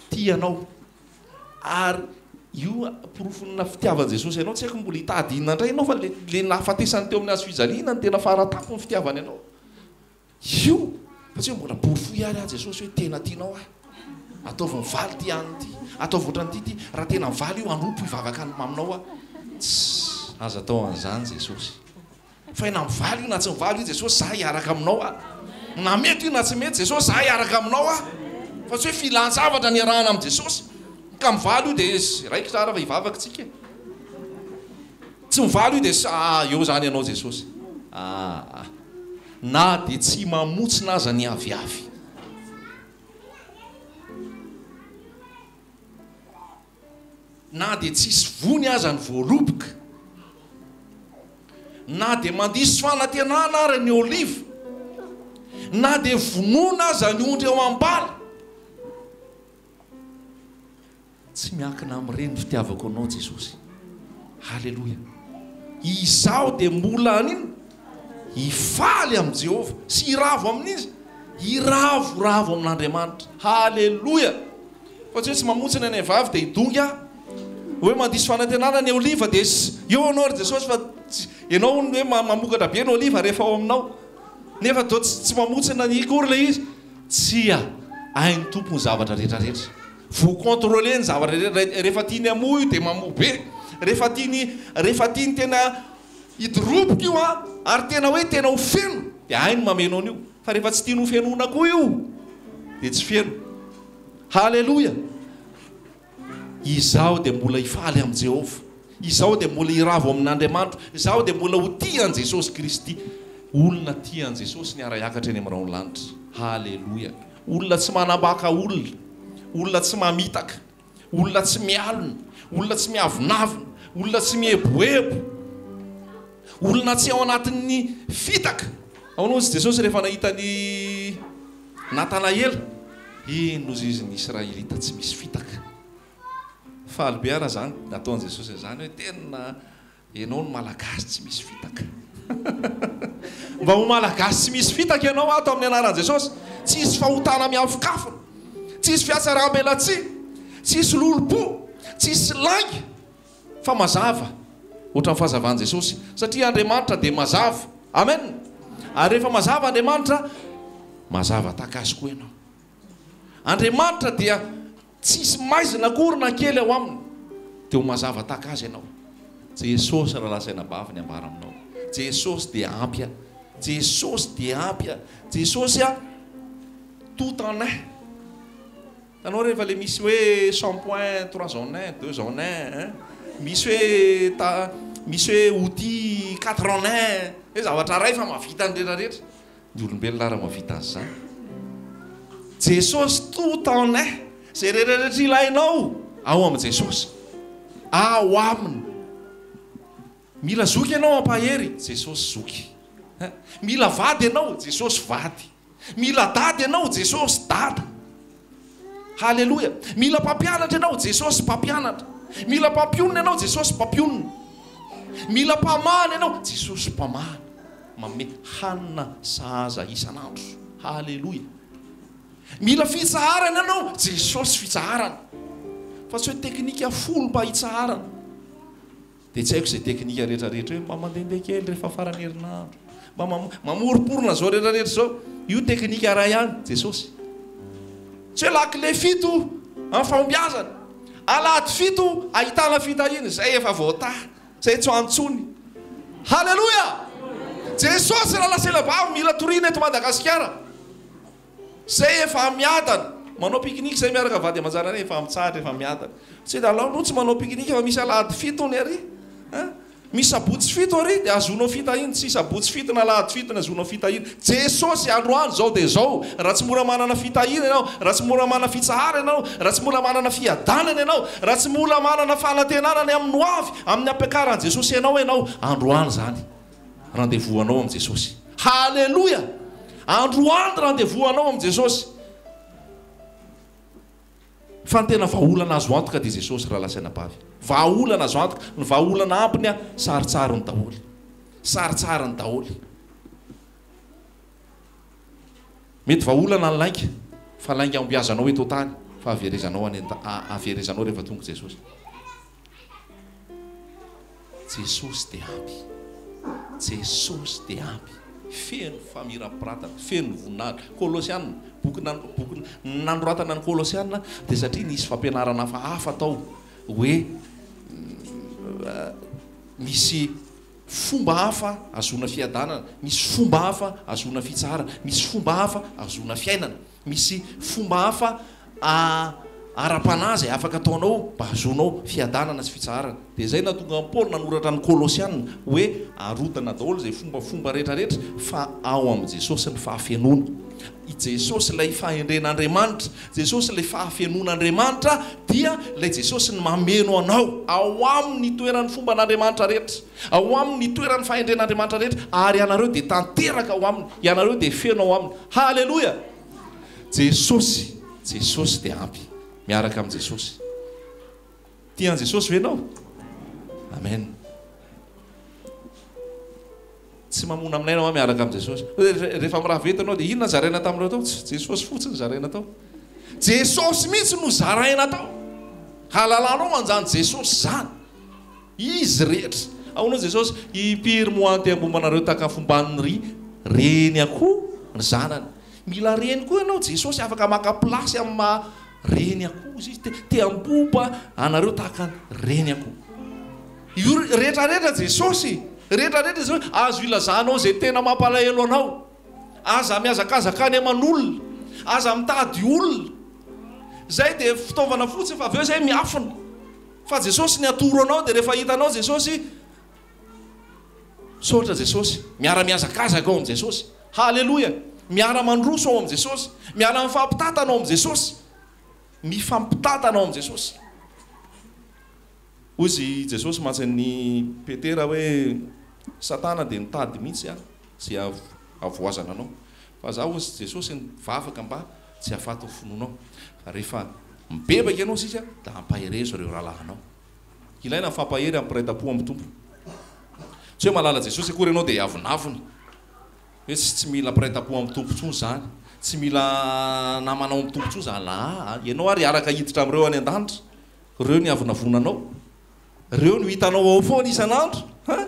A: tia anao. Ary io porofon'ny fitiavan'i Jesosy anao, tsy haiko mbola hitady inona indray ianao fa le le nahafatesany teo amin'ny hazo fijaliana no tena fara-tampon'ny fitiavany anao. Io fa tsy hoe mbola porofoy ary aho Jesosy hoe tena tianao aho. Ataovy mivaly ity anona ity, ataovy ohatran'ity ity, raha tena mivaly io hanompo hivavaka aminao aho. Tssy, aza atao an'izany Jesosy. Fa na mivaly io na tsy mivaly io Jesosy za hiaraka aminao aho. Na mety io na tsy mety Jesosy za hiaraka aminao aho. Fa tsy hoe filan-javatra ny iarahana amin'i Jesosy. Ka mivaly io dia raikitra ara fa hivavaka tsika e. Tsy mivaly io dia ah eo zany ianao Jesosy. Ah na dia tsy mamotsina aza ny aviavy. Na dia tsisy vony aza ny voaloboka, na dia mandiso fanantenana ara ny oliva, na dia vonoina aza ny ondry ao am-bala, tsy miankina amin'ireny ny fitiavako anao Jesosy. Haleloia. Izaho dia mbola haninona? Hifaly amin'i Jehovah sy hiravo amin'iza? Hiravoravo amin'Andriamanitra. Haleloia! Fa tsy hoe tsy mamontsina ny vavy dia hidongy aho. Hoe mandiso fanantenana ny oliva dia eo ianao ry Jesosy fa ianao hono hoe mamokatra be ny oliva rehefa ao aminao. Nefa toa tsy mamontsina ny akory ilay izy. Tsia, hain'ny Tompo ny zavatra rehetra rehetra. Voa-contrôler ny zavatra rehetra. Rehefa tiany hamoa io dia mamoa be. Rehefa tiany rehefa tiany tena hidoroboka io an, ary tena hoe tena ho feno dia hainy mameno an'io. Fa rehefa tsy tiany ho fenoina koa io dia tsy feno. Haleloia! Izaho dia mbola hifaly amin'i Jehovah. Izaho dia mbola hiravo amin'Andriamanitro. Izaho dia mbola ho tia an'i Jesosy Kristy. Olona tia an'i Jesosy niara-hiakatra eny amin'ny rahon'ny lanitra. Haleloia! Olona tsy manambaka olona. Olona tsy mamitaka. Olona tsy mialona. Olona tsy miavonavona. Olona tsy mieboebo. Olona tsy ao anatin'ny fitaka. Ahoana hozy Jesosy rehefa nahita an'i Natanaela? Eny hozy izy, ny Israelita tsy misy fitaka. Faly be aho raha izany nataon'i Jesosy an'izany hoe tena ianao no Malagasy tsy misy fitaka. Mba ho Malagasy tsy misy fitaka ianao ato amin'ny anaran'i Jesosy. Tsy hisy fahotana miafokafona. Tsy hisy fihatsaram-belatsihy. Tsy hisy lolompo. Tsy hisy lainga. Fa mazava, ohatran'ny fahazavan'i Jesosy, satria Andriamanitra dia mazava. Amen! Ary rehefa mazava Andriamanitra, mazava tahaka Azy koa ianao. Andriamanitra dia tsisy maizina akory na kely ao Aminy, dia ho mazava tahaka Azy ianao. Jesosy rahalahy sy anabavy ny ambara aminao. Jesosy dia ampy ahy. Jesosy dia ampy ahy. Jesosy a, tout en un. Hitanao rehefa le misy hoe shampoing trois en un, deux en un hein, misy hoe ta misy hoe outil quatre en un, hoe zavatra iray fa mahavita ny rehetra rehetra. Ny olombelona ary mahavita an'izany. Jesosy tout en un, izay rehetra rehetra ilainao ao amin'i Jesosy. Ao aminy. Mila zoky ianao hampahery, Jesosy zoky. Mila vady ianao, Jesosy vady. Mila dada ianao, Jesosy dada. Haleloia. Mila mpampianatra ianao, Jesosy mpampianatra. Mila mpampionona ianao, Jesosy mpampionona. Mila mpamahana ianao, Jesosy mpamahana. Manome hanina sahaza isan'andro. Haleloia. Mila fitsaharana ianao, Jesosy fitsaharana. Fa tsy hoe teknika folo mba hitsaharana. Dia tsy haiko izay teknika rehetra rehetra hoe mba mandehandeha kely rehefa faran'ny herinandro, mba mamoromporona izao rehetra rehetra izao. Io teknika iray ihany, Jesosy. Tsy hoe lakile fito amin'ny fahombiazana. Alahady fito ahitana fitahiana, izay efa voatahy, izay tsy ho antsony. Haleloia! Jesosy rahalahy sy anabavy mila toriana eto Madagasikara. Zay efa miadana. Manao pique-nique zay miaraka vady aman-janany efa mitsahatra efa miadana. Tsy alao aloha tsy manao pique-nique fa misy alahady fito hono ary a! Misy sabotsy fito ary dia ahazoanao fitahiana, tsy sabotsy fito na alahady fito no ahazoanao fitahiana. Jesosy androany izao dia izao, raha tsy mbola manana fitahiana ianao, raha tsy mbola manana fitsaharana ianao, raha tsy mbola manana fiadanana ianao, raha tsy mbola manana fanantenana ny amin'ny hoavy, amin'ny ampiakaran'i Jesosy anao ianao, androany izany rendez-vous anao amin'i Jesosy. Haleloia! Androany rendez-vous anao amin'i Jesosy. Fa ny tena vahaolana azo antoka dia Jesosy rahalahy sy anabavy. Vahaolana azo antoka. Ny vahaolana ambiny a, sarintsariny daholo. Sarintsariny daholo. Mety vahaolana ny lainga, fa lainga ahombiazanao eto an-tany, fa haverezanao any haverezanao rehefa tonga Jesosy. Jesosy dia ampy. Jesosy dia ampy. Feno famirapiratana, feno voninahitra. Kolosiana, boky boky nanoratana ny Kolosiana dia satria nisy fampianarana hafahafa tao hoe misy fomba hafa ahazoana fiadanana, misy fomba hafa ahazoana fitsaharana, misy fomba hafa ahazoana fiainana. Misy fomba hafa ara-panahy izay afaka ataonao mba hahazoanao fiadanana sy fitsaharana. Dia izay nahatonga an'i Paoly nanoratra ny Kolosiana hoe, Arodana daholo izay fombafomba rehetrarehetra fa ao amin'i Jesosy ny fahafenoana. I Jesosy ilay fahendren'Andriamanitra, Jesosy ilay fahafenoan'Andriamanitra dia ilay Jesosy ny mameno anao. Ao aminy ny toeran'ny fomban'Andriamanitra rehetra. Ao aminy ny toeran'ny fahendren'Andriamanitra rehetra ary ianareo dia tanteraka ao aminy, ianareo dia feno ao aminy. Haleloia! Jesosy, Jesosy dia ampy. Miaraka amin'i Jesosy. Tia an'i Jesosy ve ianao? Amen. Tsy mamona aminay ianao miaraka amin'i Jesosy. Rehefa mirava eto ianao dia inona zaraina tamin'ireo tao? Tsy Jesosy fotsiny zaraina tao. Jesosy mihitsy no zaraina tao. Halalanao an'izany Jesosy izany. Izy rehetra. Ahoana hoy Jesosy? Impiry moa te ambombanareo tahaka ny fomban'ny ry reny akoho ny zanany. Mila reny koa ianao, Jesosy afaka maka place amin'ny maha reny akoho izy, te te ambomba anareo tahaka ny reny akoho. Io rehetra rehetra Jesosy, rehetra rehetra Jesosy, azo ilazanao izay tena mampalahelo anao. Aza mihazakazaka any aman'olona, aza mitady olona. Izay dia fitaovana fotsiny fa avy eo izay miafina. Fa Jesosy ny atoro anao dia rehefa hitanao Jesosy, misaotra Jesosy, miara mihazakazaka ao amin'i Jesosy, haleloia, miara mandroso ao amin'i Jesosy, miara mifampitantana ao amin'i Jesosy, mifampitantana ao amin'i Jesosy. Hoy izy Jesosy mantsy an'i Petera hoe Satana dia nitady mihitsy aho izay havoazana anao. Fa za hoy Jesosy nivavaka mba tsy hahafaty ny finoanao. Fa rehefa mibebaka ianao sisa dia ampaherezo ireo rahalahinao. Ilaina ny fampahery amin'ny mpiray tampo amin'ny Tompo. Tsy hoe mahalala Jesosy akory ianao dia hiavonavona. Hoe tsy tsy mila mpiray tampo amin'ny Tompo intsony izany. Tsy mila namana ao amin'ny Tompo intsony izany. Aa, ianao ary hiaraka hiditra amin'ireo any an-danitra. Ireo ny avonavonanao. Reo no hitanao ao foana isan'andro ha!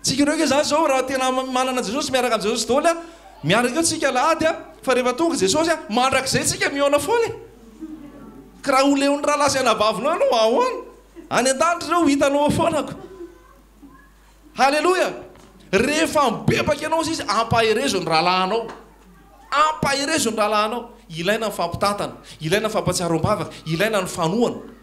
A: Tsika ireo nge zany zao raha tena manana Jesosy miaraka amin'i Jesosy daholo a, miaraka eo tsika alahady a, fa rehefa tonga Jesosy a, mandrakizay tsika mihaona foana e! Ka raha ho leon'ny rahalahy sy anabavinao ianao ahoana? Any an-danitra ireo ho hitanao ao foana ko! Haleloia! Rehefa mibebaka ianao sisa, ampaherezo ny rahalahinao. Ampaherezo ny rahalahinao. Ilaina ny fampitantana, ilaina ny fampatsiaroam-bavaka, ilaina ny fanohana.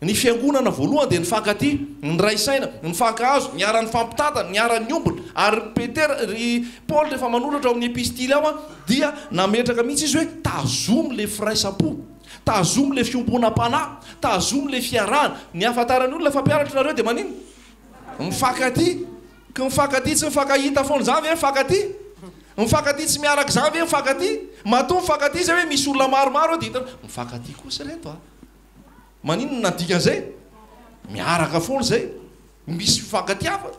A: Ny fiangonana voalohany dia nifankatia, niray saina, nifankahazo, niara-nifampitantana, niara-niombona. Ary Petera, ry Paoly rehefa manoratra ao amin'ny epistily ao dia nametraka mihitsy izy hoe tazomy ilay firaisam-po, tazomy ilay fiombonam-panahy, tazomy ilay fiarahana. Ny ahafantaran'ny olona fa mpianatra nareo dia maninona? Mifankatia. Ka mifankatia tsy mifankahita foana izany ve mifankatia? Mifankatia tsy miaraka izany ve mifankatia? Matoa mifankatia izay hoe misy olona maromaro eo dia hitanao mifankatia kosa ireto a! Maninona ny dikan'izay? Miaraka foana izay. Misy fifankatiavana.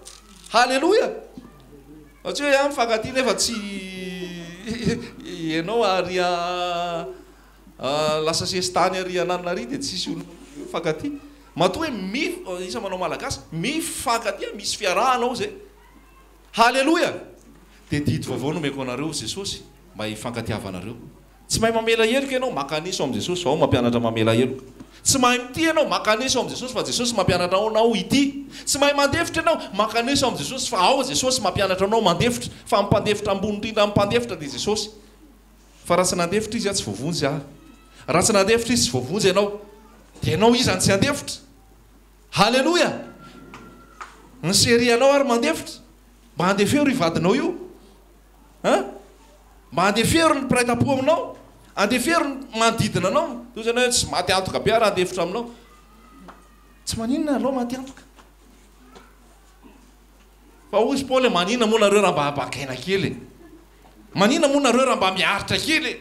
A: Haleloia! Fa tsy hoe ah mifankatia nefa tsy ianao ary lasa sesitany ary ananona ary dia tsisy olona mifankatia. Matoa hoe mi, iza manao malagasy, mifankatia, misy fiarahana ao izay. Haleloia! Dia didy vaovao nomeko anareo Jesosy mba hifankatiavanareo. Tsy mahay mamela heloka ianao, mankanesa ao amin'i Jesosy fa ao mampianatra mamela heloka. Tsy mahay mitia ianao, mankanesa ao amin'i Jesosy fa Jesosy mampianatra anao hitia. Tsy mahay mandefitra ianao, mankanesa ao amin'i Jesosy fa ao Jesosy mampianatra anao mandefitra. Fa ny mpandefitra ambony indrindra amin'ny mpandefitra dia Jesosy. Fa raha tsy nandefitra Izy aho tsy voavonjy aho. Raha tsy nandefitra Izy tsy voavonjy ianao. Dia ianao iza no tsy handefitra? Haleloia! Ny chérie anao ary mandefitra? Mba andefero io vadinao io. An? Mba andefero ny mpiray tampo aminao. Andefero ny manodidina anao. Toy izany hoe tsy maty antoka be aho raha handefitra aminao. Tsy maninona aleo maty antoka. Fa hoy izy Paoly, maninona moa nareo raha mba habakaina kely e? Maninona moa nareo raha mba miaritra kely e?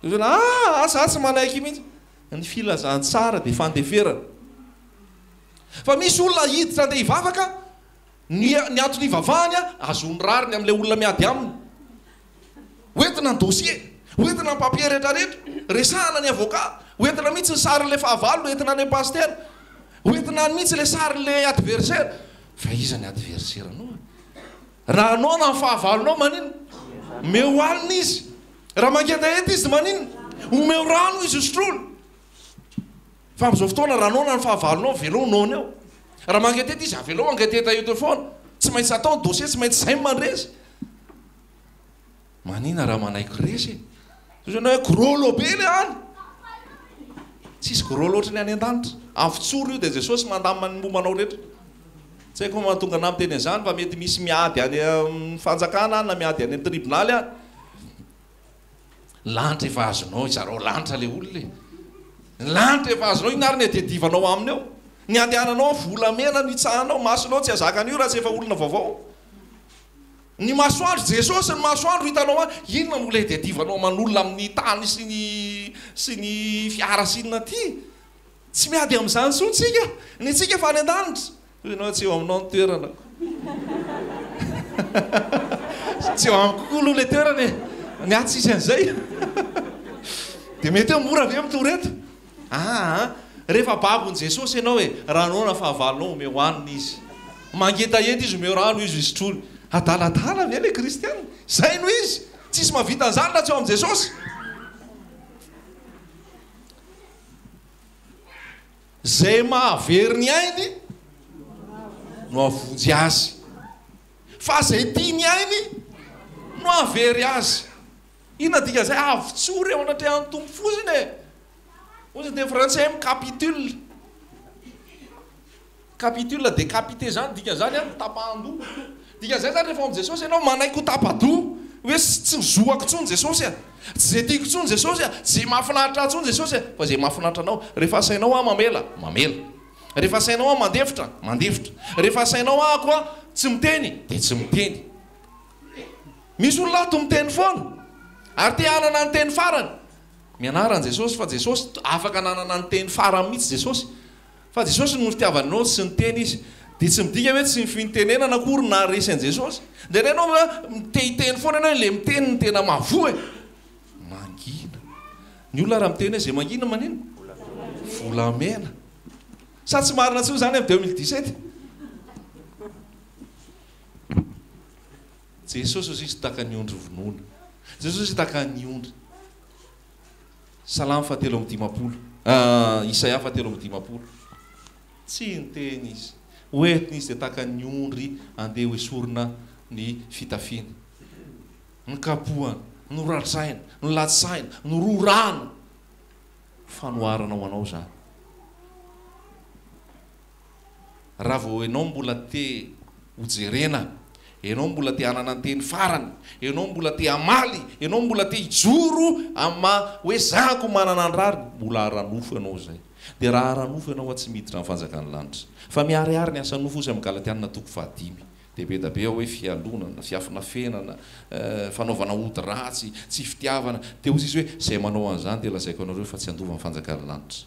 A: Dia hoe, ah, za tsy manaiky mihitsy. Ny filazantsara dia fandeferana. Fa misy olona hiditra andeha hivavaka, ny, ny antony hivavahany, ahazoany rariny amin'ilay olona miady aminy. Hoentina ny dossier, hoentina ny papier rehetra rehetra, resahana ny avocat, hoentina mihitsy ny sarin'ilay fahavalo, hoentina any amin'ny pasitera, hoentina any mihitsy ilay sarin'ilay adversaire. Fa iza ny adversaire-nao e? Raha noana ny fahavalonao maninona? Omeo hanina izy. Raha mangetaheta izy maninona? Omeo rano izy hosotroiny. Fa amin'izao fotoana raha noana ny fahavalonao avelao noana eo. Raha mangetaheta izy avelao hangetaheta eto foana. Tsy maintsy atao ny dossier, tsy maintsy izay no mandresy. Manina raha manaiky resy e. Toy izany hoe gros lot be le any. Tsisy gros lot ohatry ny any an-danitra. Avotsoro io dia Jesosy mandamina ny momba anao rehetra. Tsy haiko mahatonga anah miteny an'izany fa mety misy miady any amin'ny fanjakana any na miady any amin'ny tribonaly any. Lanitra efa azonao, izarao lanitra le olona e. Ny lanitra efa azonao, inona ary ny adiadivanao aminy eo? Ny andehananao volamena no itsahanao, masonao tsy hazaka an'io raha tsy efa olona vaovao. Ny masoandro, Jesosy ny masoandro hitanao any, inona no ilay iadiavanao aman'olona amin'ny tany sy ny sy ny fiara sy inona aty? Tsy miady amin'izany intsony tsika, ny antsika efa any an-danitra. Hoy ianao tsy eo aminao ny toerana. Tsy eo amiko koa aloha ilay toerana e. Ny ahy tsisy an'izay. Dia mety hoe mora ve mitory eto? Aa rehefa babon'i Jesosy ianao e, raha noana fahavalonao omeo hanina izy. Mangetaheta izy omeo rano izy hisotroany. Adaladala ve le kristiana? Izay no izy! Tsisy mahavita an'izany raha tsy ao amin'i Jesosy. Izay mahavery ny ainy no hahavonjy azy. Fa izay tia ny ainy no hahavery azy. Inona dikan'izay? Avotsory eo anatrehan'ny Tompo fotsiny e! Hoy ny teny frantsay hoe mi-capitule. Capitule, décapité zany dikan'izany an, tapahan-doha. Dikan'izay zany rehefa ao amin'i Jesosy ianao manaiky ho tapa-doha, hoe tsy ny zoako intsony Jesosy a, tsy izay tiako intsony Jesosy a, tsy izay mahafinaritra ahy intsony Jesosy a, fa izay mahafinaritra anao. Rehefa asainao aho mamela, mamela. Rehefa asainao aho mandefitra, mandefitra. Rehefa asainao ahako aho tsy miteny, dia tsy miteny. Misy olona ato miteny foana ary te hanana ny teny farany. Mianara an'i Jesosy fa Jesosy afaka nanana ny teny farany mihitsy Jesosy. Fa Jesosy noho ny fitiavany anao tsy niteny Izy. Dia tsy midika hoe tsy ny fitenenana akory no naharesy an'i Jesosy. Indraindray ianao hoe te hiteny foana ianao hoe ilay miteny no tena mahavoa e. Mangina. Ny olona raha miteny hoe izay mangina maninona? Volamena. Sa tsy marina intsony izany amin'ny 2017? Jesosy ozy izy tahaka ny ondry vonoina. Jesosy tahaka ny ondry. Salamo fahatelo amby dimampolo, Isaia fahatelo amby dimampolo. Tsy niteny izy. Hoentina izy dia tahaka ny ondry andeha hoesorina ny fitafiany. Nokapohana, noratraina, nolatsahina, nororana. Fanoharana ho anao izany. Raha vao ianao mbola te ho jerena, ianao mbola te hanana ny teny farany, ianao mbola te hamaly, ianao mbola te hijoro amin'ny maha hoe za ko manana ny rariny, mbola ara-nofo ianao izay. Dia raha ara-nofo ianao tsy miditra amin'ny fanjakan'ny lanitra. Fa miharihary ny asan'ny nofo hozy amin'ny Galatiana toko fahadimy. Dia be da be ao hoe fialonana, fiafinafenana, fanaovana ody ratsy, tsy fitiavana. Dia hozy izy hoe izay manao an'izany dia lazaiko anareo fa tsy handova ny fanjakan'ny lanitra.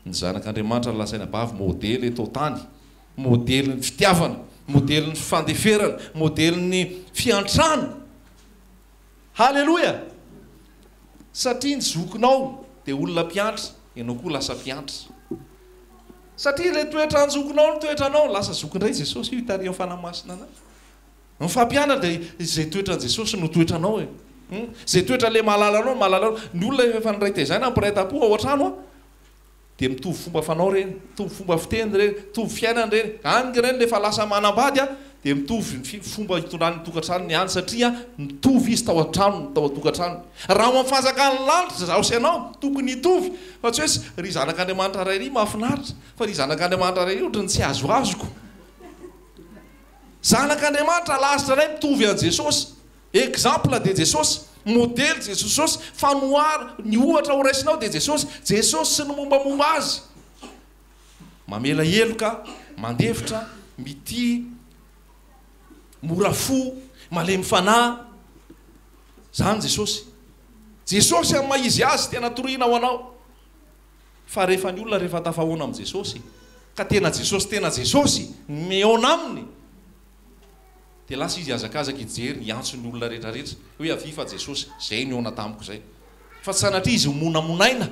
A: Ny Zanak'Andriamanitra lazaina bavy modely eto an-tany, modelin'ny fitiavana, modelin'ny fandeferana, modelin'ny fiantrana. Haleloia! Satria ny zokinao dia olona mpiantra, ianao koa lasa mpiantra. Satria ilay toetran-jokinao no toetranao, lasa zoky indray Jesosy io itarihan'ny Fanahy Masina anao. Ny fampianana dia izay toetran'i Jesosy no toetranao e. Izay toetra ilay mahalala anao no mahalala anao. Ny olona efa niray tezaina, mpiray tampo ao an-trano an, dia mitovy fomba fanao ireny, mitovy fomba fiteny ireny, mitovy fiainana ireny. Any ireny rehefa lasa manambady an, dia mitovy ny fomba itondrany ny tokantranony ihany satria mitovy izy tao an-tranony, tao an-tokantranony. Raha ao amin'ny fanjakan'ny lanitra izaho sy ianao, tokony hitovy, fa tsy hoe ry zanak'Andriamanitra ray ry mahafinaritra, fa ry zanak'Andriamanitra ray ry ohatran'ny tsy azoazoko. Zanak'Andriamanitra lasitra ray mitovy an'i Jesosy. Exemple dia Jesosy, modely Jesosy, fanohara, ny ohatra ho raisinao dia Jesosy, Jesosy sy ny mombamomba Azy. Mamela heloka, mandefitra, mitia, mora fo, malemy fanahy. Zany Jesosy. Jesosy amin'ny maha izy Azy tena toriana ho anao. Fa rehefa ny olona rehefa tafahoana amin'i Jesosy, ka tena Jesosy tena Jesosy ny mihaona aminy, Dia lasa izy hihazakazaka hijery, hiantso ny olona rehetra rehetra, hoe avia fa Jesosy, izay nihaona tamiko izay. Fa tsy sanatria izy ho monamonaina,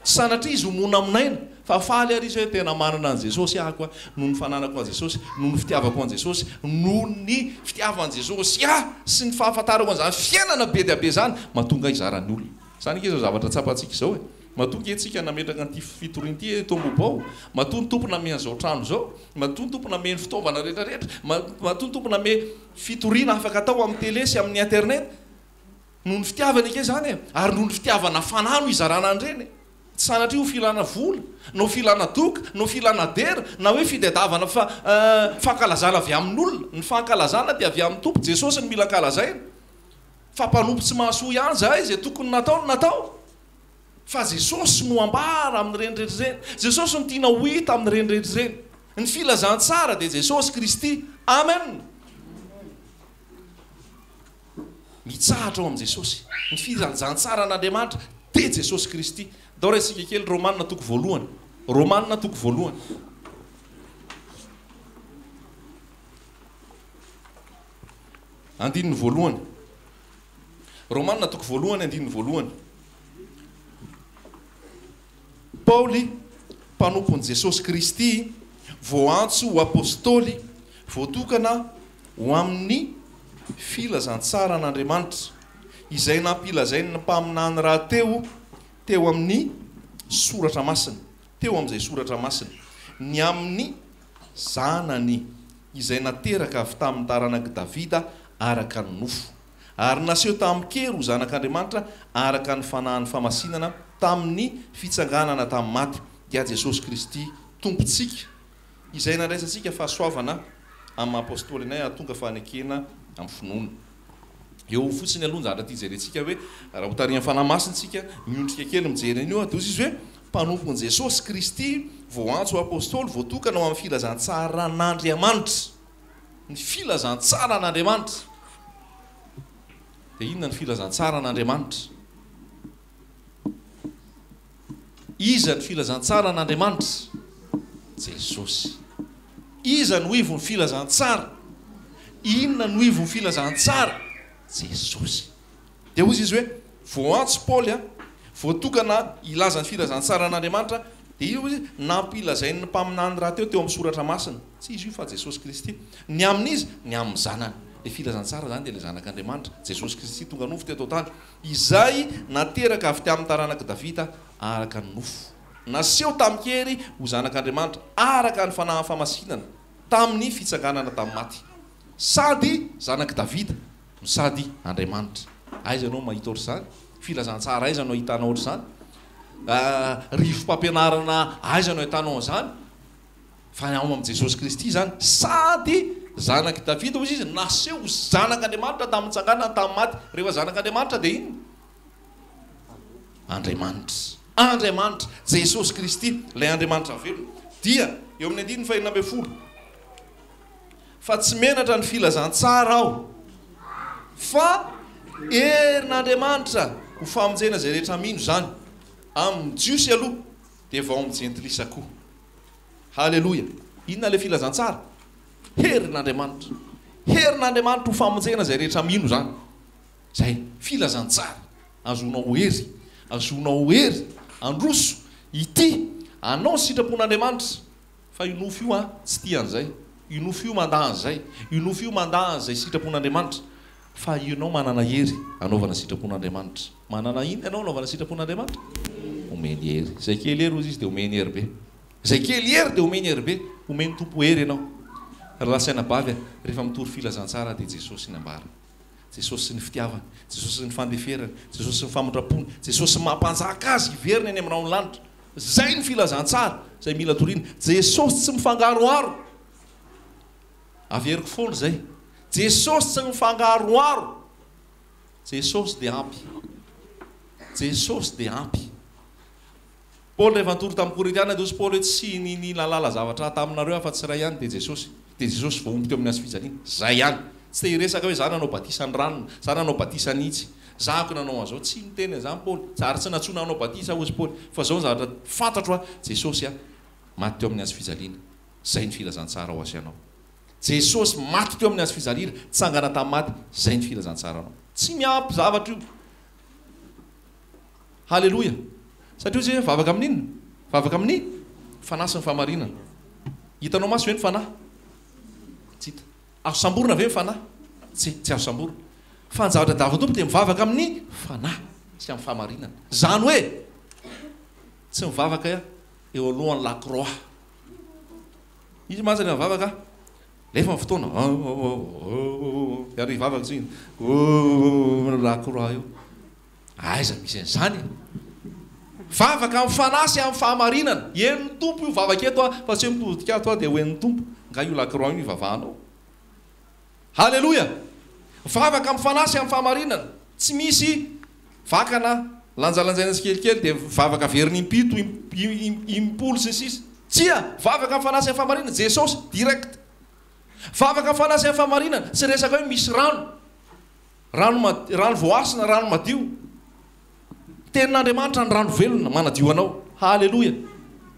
A: tsy sanatria izy ho monamonaina, fa faly ary izy hoe tena manana an'i Jesosy aho koa, noho ny fananako an'i Jesosy, noho ny fitiavako an'i Jesosy, noho ny fitiavan'i Jesosy ahy sy ny fahafantarako an'izany fiainana be dia be izany, mahatonga ahy hizara ny olona. Izany ange izao zavatra tsapantsika izao e. Matoa ange tsika nametraka an'ity fitoriana ity eto Ambohibao, matoa ny Tompo namehy an'izao trano izao, matoa ny Tompo namehy ny fitaovana rehetra rehetra, matoa ny Tompo namehy fitoriana afaka atao amin'ny télé sy amin'ny internet, noho ny fitiavany ange izany e! Ary noho ny fitiavana fanahy no izarana an'ireny e! Tsy sanatria ho filana vola, na ho filana doka, na ho filana dera, na hoe fitadiavana fankalazana avy amin'olona. Ny fankalazana dia avy amin'ny Tompo, Jesosy no mila ankalazaina. Fa mpanompo tsy mahasoa ihany izahay, izay tokony natao no natao. Fa Jesosy no ambara amin'ireny rehetra ireny. Jesosy no tiana ho hita amin'ireny rehetra ireny. Ny filazantsara dia Jesosy Kristy. Amen! Mitsahatra ao amin'i Jesosy. Ny filazantsaran'Andriamanitra dia Jesosy Kristy. Ndao raisika kely Romana toko voalohany. Romana toko voalohany. Andininy voalohany. Romana toko voalohany andininy voalohany. Paoly, mpanompon'i Jesosy Kristy, voaantso ho apostoly, voatokana ho amin'ny filazantsaran'Andriamanitra, izay nampilazain'ny mpaminany rahateo teo amin'ny Soratra Masina, teo amin'izay Soratra Masina, ny amin'ny Zanany, izay nateraka avy tamin'ny taranak'i Davida araka ny nofo. Ary naseho tamin-kery ho Zanak'Andriamanitra araka ny Fanahin'ny famasinana tamin'ny fitsanganana tamin'ny maty, dia Jesosy Kristy Tompontsika, izay nandraisantsika fahasoavana amin'ny maha Apostoly anay hahatonga fanekena amin'ny finoana. Eo fotsiny aloha ny zavatra tia jerentsika hoe raha hotarihan'ny Fanahy Masina isika, miondrika kely mijery an'io, dia hoy izy hoe, Mpanompon'i Jesosy Kristy, voaantso ho Apostoly, voatokana ho amin'ny filazantsaran'Andriamanitra. Ny filazantsaran'Andriamanitra. Dia inona ny filazantsaran'Andriamanitra? Iza ny filazantsaran'Andriamanitra? Jesosy. Iza no ivon'ny filazantsara? Inona no ivon'ny filazantsara? Jesosy. Dia hoy izy hoe, Voantso Paoly an, voatokana hilaza ny filazantsaran'Andriamanitra, dia io izy, nampilazain'ny mpaminany rahateo teo amin'ny Soratra Masina. Tsy izy io fa Jesosy Kristy. Ny amin'iza? Ny amin'ny Zanany. Ilay filazantsara izany dia ilay Zanak'Andriamanitra, Jesosy Kristy tonga nofo teto an-tany, izay nateraka avy tamin'ny taranak'i Davida araka ny nofo. Naseho tamin-kery ho Zanak'Andriamanitra araka ny fanahin'ny fahamasinana tamin'ny fitsanganana tamin'ny maty. Sady Zanak'i Davida no sady Andriamanitra. Aiza ianao mahita ohatr'izany? Filazantsara aiza no ahitanao ohatr'izany? Rivo-pampianarana aiza no ahitanao an'izany? Fa ao amin'i Jesosy Kristy izany, sady Zanak'i Davida, hoy izy, naseho ho Zanak'Andriamanitra tamin'ny nitsanganany tamin'ny maty. Rehefa Zanak'Andriamanitra dia inona? Andriamanitra. Andriamanitra, Jesosy Kristy, ilay Andriamanitra velona. Dia eo amin'ny andininy fahenina ambin'ny folo. Fa tsy menatra ny filazantsara aho, fa herin'Andriamanitra ho famonjena izay rehetra mino izany, amin'ny Jiosy aloha, dia vao amin'ny Jentilisa koa. Haleloia! Inona ilay filazantsara? Herin'Andriamanitra. Herin'Andriamanitra ho famonjena izay rehetra mino izany. Izay filazantsara. Azonao hery. Azonao hery. Handroso. Ity. Anao ny sitrapon'Andriamanitra. Fa io nofo io an, tsy tia an'izay. Io nofo io mandà an'izay. Io nofo io mandà an'izay sitrapon'Andriamanitra. Fa ianao manana hery hanaovana sitrapon'Andriamanitra. Manana inona ianao hanaovana sitrapon'Andriamanitra? Omeny hery. Izay kely hery hozy izy dia omeny hery be. Izay kely hery dia omeny hery be. Omen'ny Tompo hery ianao. Ry lahy sy anabavy a, rehefa mitory filazantsara dia Jesosy ny ambara. Jesosy sy ny fitiavany, Jesosy sy ny fandeferany, Jesosy sy ny famindrampony, Jesosy mampanjaka azy hiverina eny amin'ny rahon'ny lanitra. Izay ny filazantsara izay mila torina. Jesosy tsy mifangaroharo. Averiko foana izay. Jesosy tsy mifangaroharo. Jesosy dia ampy. Jesosy dia ampy. Paoly rehefa nitory tamin'ny Korintiana dia hozy Paoly hoe tsy ny ny nahalala zavatra taminareo afa-tsy iray ihany dia Jesosy. Dia Jesosy voahombo teo amin'ny hazofijaliana. Zay ihany. Tsy te hiresaka hoe za nanao batisa ny ranona, za nanao batisa an'itsy, za ako nanao an'izao. Tsy niteny an'izany Paoly. Ary tsy nantsoina hanao batisa hozy Paoly. Fa zao ny zavatra fantatro a, Jesosy a, maty teo amin'ny hazofijaliana. Zay ny filazantsara ho ahy sy anao. Jesosy maty teo amin'ny hazofijaliana, tsangana tamin'ny maty, zay ny filazantsara anao. Tsy miampy zavatra io. Haleloia! Satria hoy izy hoe vavaka amin'ny inona? Vavaka amin'ny fanahy sy ny fahamarinana. Hitanao maso ve ny fanahy? Tsy hita. Azo samborina ve ny fanahy? Tsia, tsy azo samborina. Fa ny zavatra davin'ny Tompo dia mivavaka amin'ny fanahy sy amin'ny fahamarinana. Izany hoe tsy mivavaka eo alohan'ny la croix. Izy mantsy rehefa mivavaka, lefa ny fotoana, ary hivavaka isika, la croix eo. Aiza misy an'izany e? Vavaka amin'ny fanahy sy amin'ny fahamarinana. Henon'ny Tompo io vavaka eto a, fa tsy hoe mitodika ato aho dia ho henon'ny Tompo. Nga io lakroa io no ivavahanao? Haleloia! Vavaka amin'ny fanahy sy amin'ny fahamarinana. Tsy misy vakana lanjalanjaina tsikelikely dia vavaka averina impito, impolo sy ny sisa. Tsia! Vavaka amin'ny fanahy sy amin'ny fahamarinana. Jesosy, direct. Vavaka amin'ny fanahy sy amin'ny fahamarinana. Tsy resaka hoe misy rano. Rano madio, rano voahasina, rano madio. Tenin'Andriamanitra ny rano velona, manadio anao. Haleloia!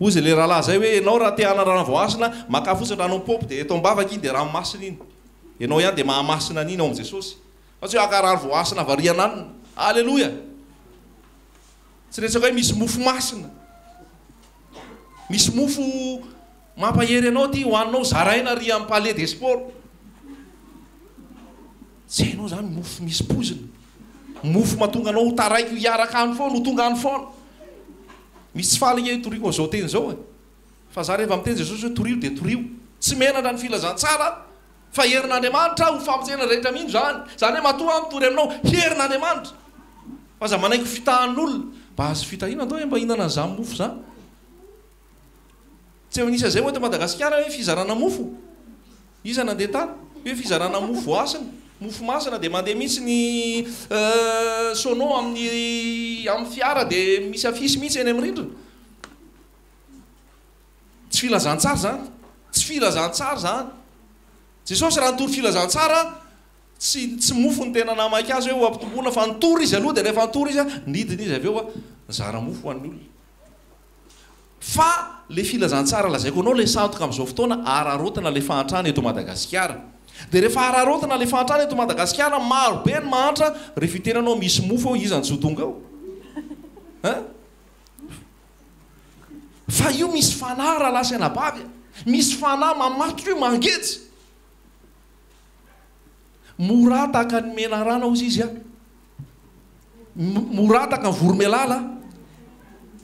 A: Hoy izay ilay rahalahy izay hoe, ianao raha te hanana rano voahasina, makà fotsiny rano amin'ny paompy dia eto am-bavaka iny dia rano masina iny. Ianao ihany dia mahamasina an'iny ao amin'i Jesosy. Fa tsy hoe haka rano voahasina variana anona. Haleloia! Tsy resaka hoe misy mofo masina. Misy mofo mampahery anao ity hohaninao zaraina ary amin'ny palais des sports. Tsy hainao izany mofo misy poizina. Mofo mahatonga anao ho taraiky hiaraka any foana, ho tonga any foana. Misy tsy faly ange hitoriako an'izao teny izao e. Fa za rehefa miteny Jesosy hoe torio dia torio. Tsy menatra ny filazantsara fa herin'Andriamanitra ho famonjena rehetra mino izany. Izany hoe matoa aho mitory aminao, herin'Andriamanitra. Fa aza manaiky ho fitahan'olona. Mba azo fitahina atao hoe mba hihinana an'izany mofo izany. Tsy efa nisy an'izay moa eto Madagasikara hoe fizarana mofo? Iza nandeha tany? Hoe fizarana mofo voasina, mofo masina dia mandeha mihitsy ny sono amin'ny amin'ny fiara dia misy afisy mihitsy eny amin'ny rindrina. Tsy filazantsara izany. Tsy filazantsara izany. Jesosy raha nitory filazantsara tsy tsy mofo ny tena namaika azy hoe ho ampitomboina fa nitory izy aloha dia rehefa nitory izy nidina izy avy eo nizara mofo ho an'ny olona. Fa le filazantsara lazaiko anao le sandoka amizao fotoana araraotina le fahantrana eto Madagasikara. De rehefa araraotina le fahantrana eto Madagasikara maro be ny mahantra rehefa hiteny anao misy mofo eo iza no tsy ho tonga eo? Hein? Fa io misy fanahy rahalahy sy anabavy a! Misy fanahy mamatotra io mangeja! Mora tahaka ny menarana hozy izy a! Mora tahaka ny voromelala,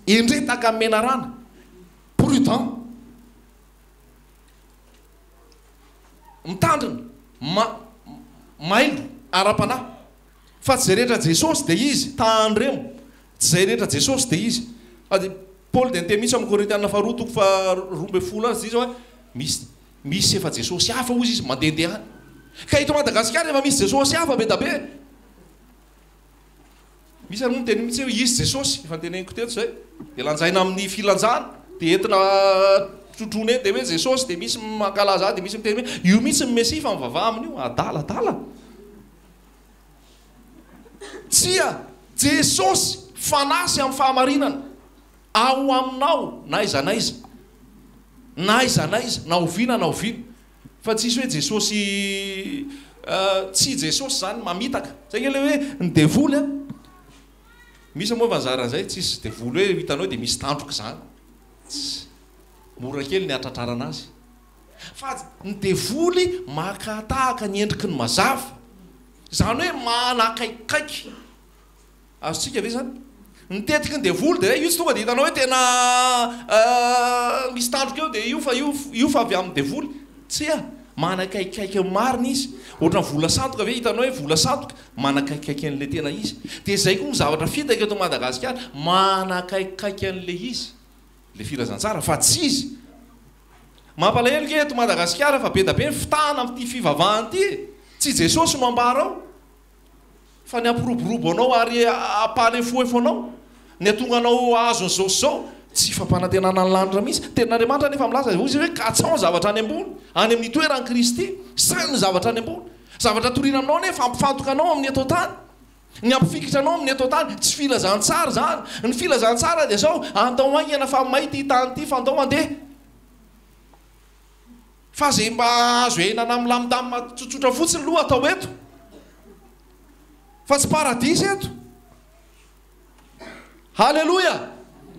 A: endre tahaka ny menarana, prudent, mitandrina, ma, mailo ara-panahy. Fa tsy izay rehetra Jesosy dia izy, tandremo, tsy izay rehetra Jesosy dia izy. Fa dia Paoly dia niteny mihitsy ao amin'ny Korintiana faharoa toko faha 12 azy izy hoe misy misy efa Jesosy hafa hozy izy mandehandeha any. Ka eto Madagasikara efa misy Jesosy hafa be da be. Misy ary moa miteny mihitsy hoe izy Jesosy, efa noteneniko teto izay. Dia lanjaina amin'ny filanjana, dia entina trotroina eny, dia hoe Jesosy, dia misy mankalaza azy, dia misy miteny hoe io mihitsy ny Mesia fa mivavaha amin'io. Adala, adala. Tsia, Jesosy, fanahy sy amin'ny fahamarinana, ao aminao na aiza na aiza, na aiza na aiza, na oviana na oviana. Fa tsisy hoe Jesosy tsy Jesosy zany mamitaka. Zay nge le hoe ny devoly an. Misy moa efa nizara an'izay, tsisy devoly hoe hitanao dia misy tandroka izany. Tsy. Mora kely ny hatratrarana azy. Fa ny devoly maka tahaka ny endriky ny mazava. Izany hoe manakaikikaiky. Azontsika ve izany? Ny tetiky ny devoly dia io tsy tonga dia hitanao hoe tena misy tandroka eo dia io fa io io fa avy amin'ny devoly. Tsia! Manakaikaiky ny marina izy. Ohatran'ny vola sandoka ve? Hitanao hoe vola sandoka? Manakaikaiky an'ilay tena izy. Dia izay koa ny zavatra fitaka eto Madagasikara, manakaikaiky an'ilay izy, ilay filazantsara, fa tsy izy. Mampalahelo nge eto Madagasikara fa be da be ny fitahana amin'ity fivavahana ity e! Tsy Jesosy no ambara ao. Fa ny hampiroborobo anao ary hampaharefoefo anao, ny hahatonga anao hahazo an'izao sy izao, tsy fampanantenana ny lanitra mihitsy. Tenin'Andriamanitra anefa milaza, hoy izy hoe, katsaho ny zavatra any ambony, any amin'ny toeran'i Kristy, saino ny zavatra any ambony. Zavatra torina aminao anefa hampifantoka anao amin'ny eto an-tany, ny hampifikitra anao amin'ny eto an-tany. Tsy filazantsara izany. Ny filazantsara dia izao, andao haingana fa may ity tany ity, fa andao handeha. Fa ze mba azo iainana milamindamina tsotsotra fotsiny loha atao eto fa tsy paradisa eto. Haleloia!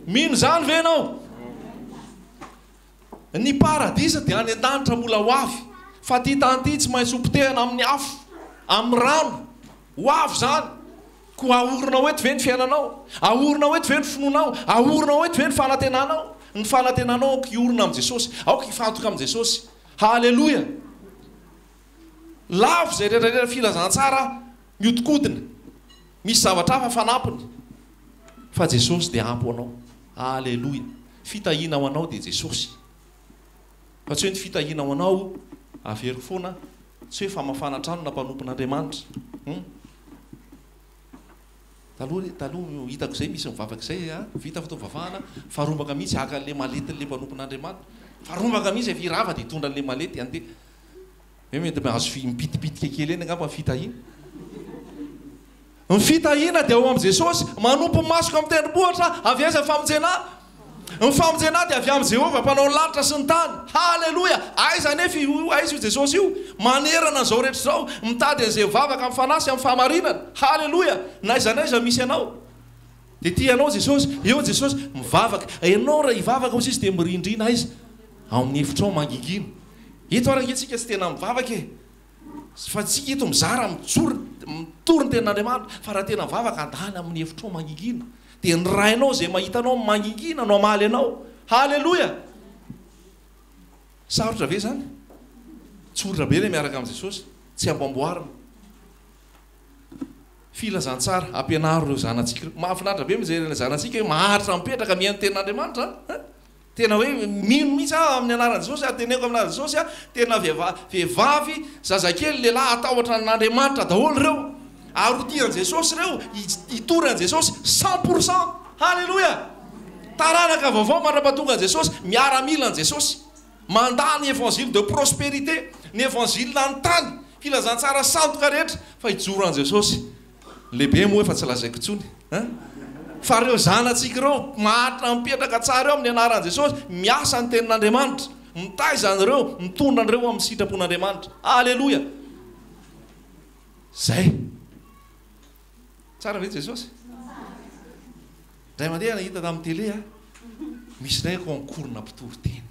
A: Mino izany ve ianao? Ny paradisa dia any an-danitra mbola ho avy, fa ity tany ity tsy maintsy ho potehana amin'ny afo, amin'ny rano. Ho avy izany. Koa ahorinao eto ve ny fiainanao? Ahorinao eto ve ny finoanao? Ahorinao eto ve ny fanantenanao? Ny fanantenanao aoka hiorina amin'i Jesosy. Aoka hifantoka amin'i Jesosy. Haleloia! Lavo izay rehetra rehetra filazantsara mihodinkodina. Misy zavatra hafa fanampiny. Fa Jesosy dia ampy ho anao. Haleloia! Fitahiana ho anao dia Jesosy. Fa tsy hoe ny fitahiana ho anao, averiko foana, tsy hoe famafana trano na mpanompon'Andriamanitra. Hum. Taloha, taloha hitako izay misy mivavaka izay a, vita fotoam-pivavahana, fa rombaka mihitsy haka an'ilay maletin'ilay mpanompon'Andriamanitra. Fa rombaka mihitsy efa hirava dia hitondra an'ilay malety handeha. Hoe mety mahazo fi, mipitipitika kely eny angamba ny fitahiana. Ny fitahiana dia ao amin'i Jesosy. Manompo ny masoko amin'ny tendrombohitra, avy aiza ny famonjena ahy? Ny famonjena ahy dia avy amin'i Jehovah, Mpanao ny lanitra sy ny tany. Haleloia! Aiza anefa io, aiza io Jesosy io? Manerana an'izao rehetra izao, mitady an'izay mivavaka amin'ny fanahy sy amin'ny fahamarinana. Haleloia! N'aiza n'aiza misy anao, dia tia anao Jesosy. Eo Jesosy, mivavaka. Ianao raha hivavaka, hoy Jesosy, dia mirindrina aiza? Ao amin'ny efitrao mangingina. Eto ary ange tsika tsy tena mivavaka e! Fa tsika eto mizara mijoro mitory ny tenin'Andriamanitra fa raha tena mivavaka andany amin'ny hevitrao mangingina dia ny Rainao izay mahita anao mangingina no hamaly anao. Haleloia! Sarotra ve izany? Tsotra be ilay miaraka amin'i Jesosy, tsy amboamboarina. Filazantsara, ampianaro ireo zanatsika ireo. Mahafinaritra be mijery ilay zanatsika hoe maharitra mipetraka mihaino tenin'Andriamanitra an! Tena hoe mino mihitsy aho amin'ny anaran'i Jesosy ary teneniko amin'ny anaran'i Jesosy aho, tena vehivavy, zazakely, lehilahy hatahotra an'Andriamanitra daholo ireo. Ary ho tia an'i Jesosy ireo, hitory an'i Jesosy 100%. Haleloia! Taranaka vaovao mandra-pahatonga an'i Jesosy, miaramila an'i Jesosy. Mandà ny évangile de prospérité, ny évangile ny tany, filazantsara sandoka rehetra, fa hijoro an'i Jesosy. Lehibe moa efa tsy lazaiko intsony hein! Fa ireo zanatsika ireo maharitra mipetraka tsara eo amin'ny anaran'i Jesosy, miasa ny tenin'Andriamanitra, mitaiza an'ireo, mitondra an'ireo amin'ny sitrapon'Andriamanitra. Aleloia! Zay. Tsara ve Jesosy? Indray mandeha nahita tamin'ny télé aho, misy indray concours-na mpitory teny.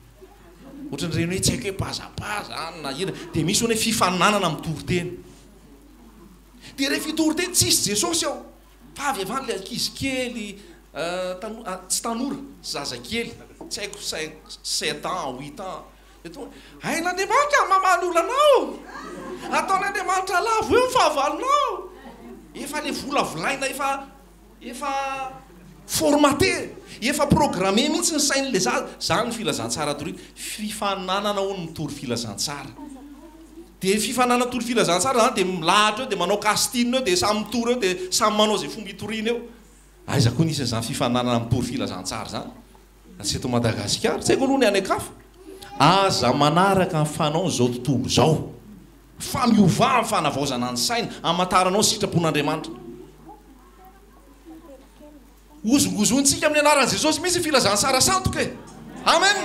A: Ohatran'ireny hoe tsy haiko hoe pazapaza any na inona, dia misy hono hoe fifaninanana mitory teny. Dia rehefa hitory teny tsisy Jesosy ao fa avy avy any ilay ankizy kely tano tsy tanora, zazakely, tsy haiko cinq, sept ans, huit ans, dia tonga, hain'Andriamanitra ny mamaha ny olanao, ataon'Andriamanitra lavo eo ny fahavalonao, efa le volavolaina efa efa formaté, efa programmé mihitsy ny sain'ilay zaza, zany ny filazantsara torina, fifaninanana hono mitory filazantsara. Dia fifanana tory filazantsara zany dia milahatra eo dia manao casting eo dia samy mitory eo dia samy manao izay fomba hitoriana eo. Aiza koa nisy an'izany fifaninanana mitory filazantsara izany? Raha tsy eto Madagasikara. Tsy haiko aloha ny any an-kafa. Aza manaraka ny fanaon'izao tontolo izao fa miovà amin'ny fanavaozana ny saina hamantaranao ny sitrapon'Andriamanitra. Hozongozontsika amin'ny anaran'i Jesosy mihitsy ny filazantsara sandoka e! Amen!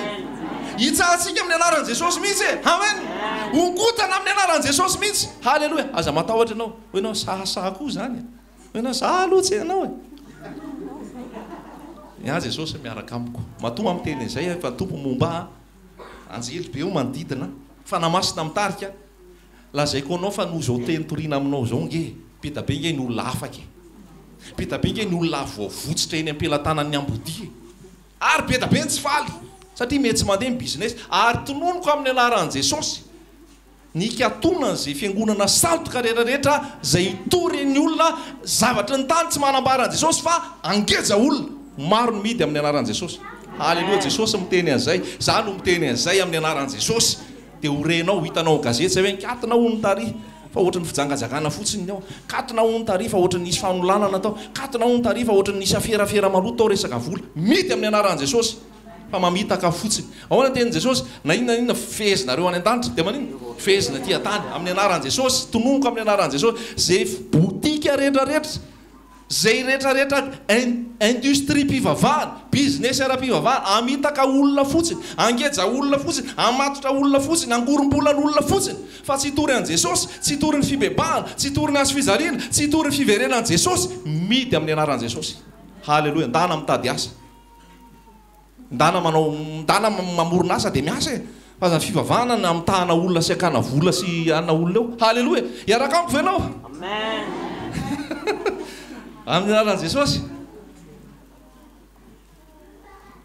A: Hitsahantsika amin'ny anaran'i Jesosy mihitsy e! Amen! Hongotana amin'ny anaran'i Jesosy mihitsy! Haleloia! Aza matahotra ianao. Hoy ianao, sahasaha koa izany e! Hoy ianao, za aloha tsy ianao e! Ny ahy Jesosy miaraka amiko. Matoa aho miteny an'izay efa Tompo momba ahy. Anjely be eo manodidina. Fanahy Masina mitarika. Lazaiko anao fa noho izao teny toriana aminao izao nge be da be nge ny olona afaka e! Be da be nge ny olona voavotsitra eny am-pelatanan'ny ambodia e! Ary be da be ny tsy faly satria miha tsy mandeha ny business ary tononiko amin'ny anaran'i Jesosy. Ny hikatonan'izay fiangonana sandoka rehetra rehetra izay hitory ny olona zavatry ny tany tsy manambara an'i Jesosy fa hangeja olona. Maro ny mihidy amin'ny anaran'i Jesosy. Haleloia Jesosy miteny an'izay. Za no miteny an'izay amin'ny anaran'i Jesosy. Dia ho renao, ho hitanao amin'ny gazety izay hoe nikatona hono tary fa ohatry ny fijangajangana fotsiny ny ao. Katona hono tary fa ohatry ny nisy fanolanana tao. Katona hono tary fa ohatry ny nisy aferafera maloto tao resaka vola. Mihidy amin'ny anaran'i Jesosy. Fa mamitaka fotsiny. Ahoana ny tenin'i Jesosy? Na inona na inona fehezinareo any an-danitra, dia maninona? Fehezina aty an-tany. Amin'ny anaran'i Jesosy, tononiko amin'ny anaran'i Jesosy, izay boutique rehetrarehetra, izay rehetrarehetra industrie-pivavahana, business ara-pivavahana, hamitaka olona fotsiny, hangeja olona fotsiny, hamatotra olona fotsiny, hangorom-bolan'olona fotsiny, fa tsy hitory an'i Jesosy, tsy hitory ny fibebahana, tsy hitory ny hazo fijaliana, tsy hitory ny fiverenan'i Jesosy, mihidy amin'ny anaran'i Jesosy. Haleloia. Ndana mitady asa. Ndana manao, ndana mamorona asa dia miasa e! Fa aza fivavahana ny hamitahana olona sy hakana vola sy hanina olona eo. Haleloia! Hiaraka amiko ve ianao?
B: Amen!
A: Amin'ny anaran'i Jesosy.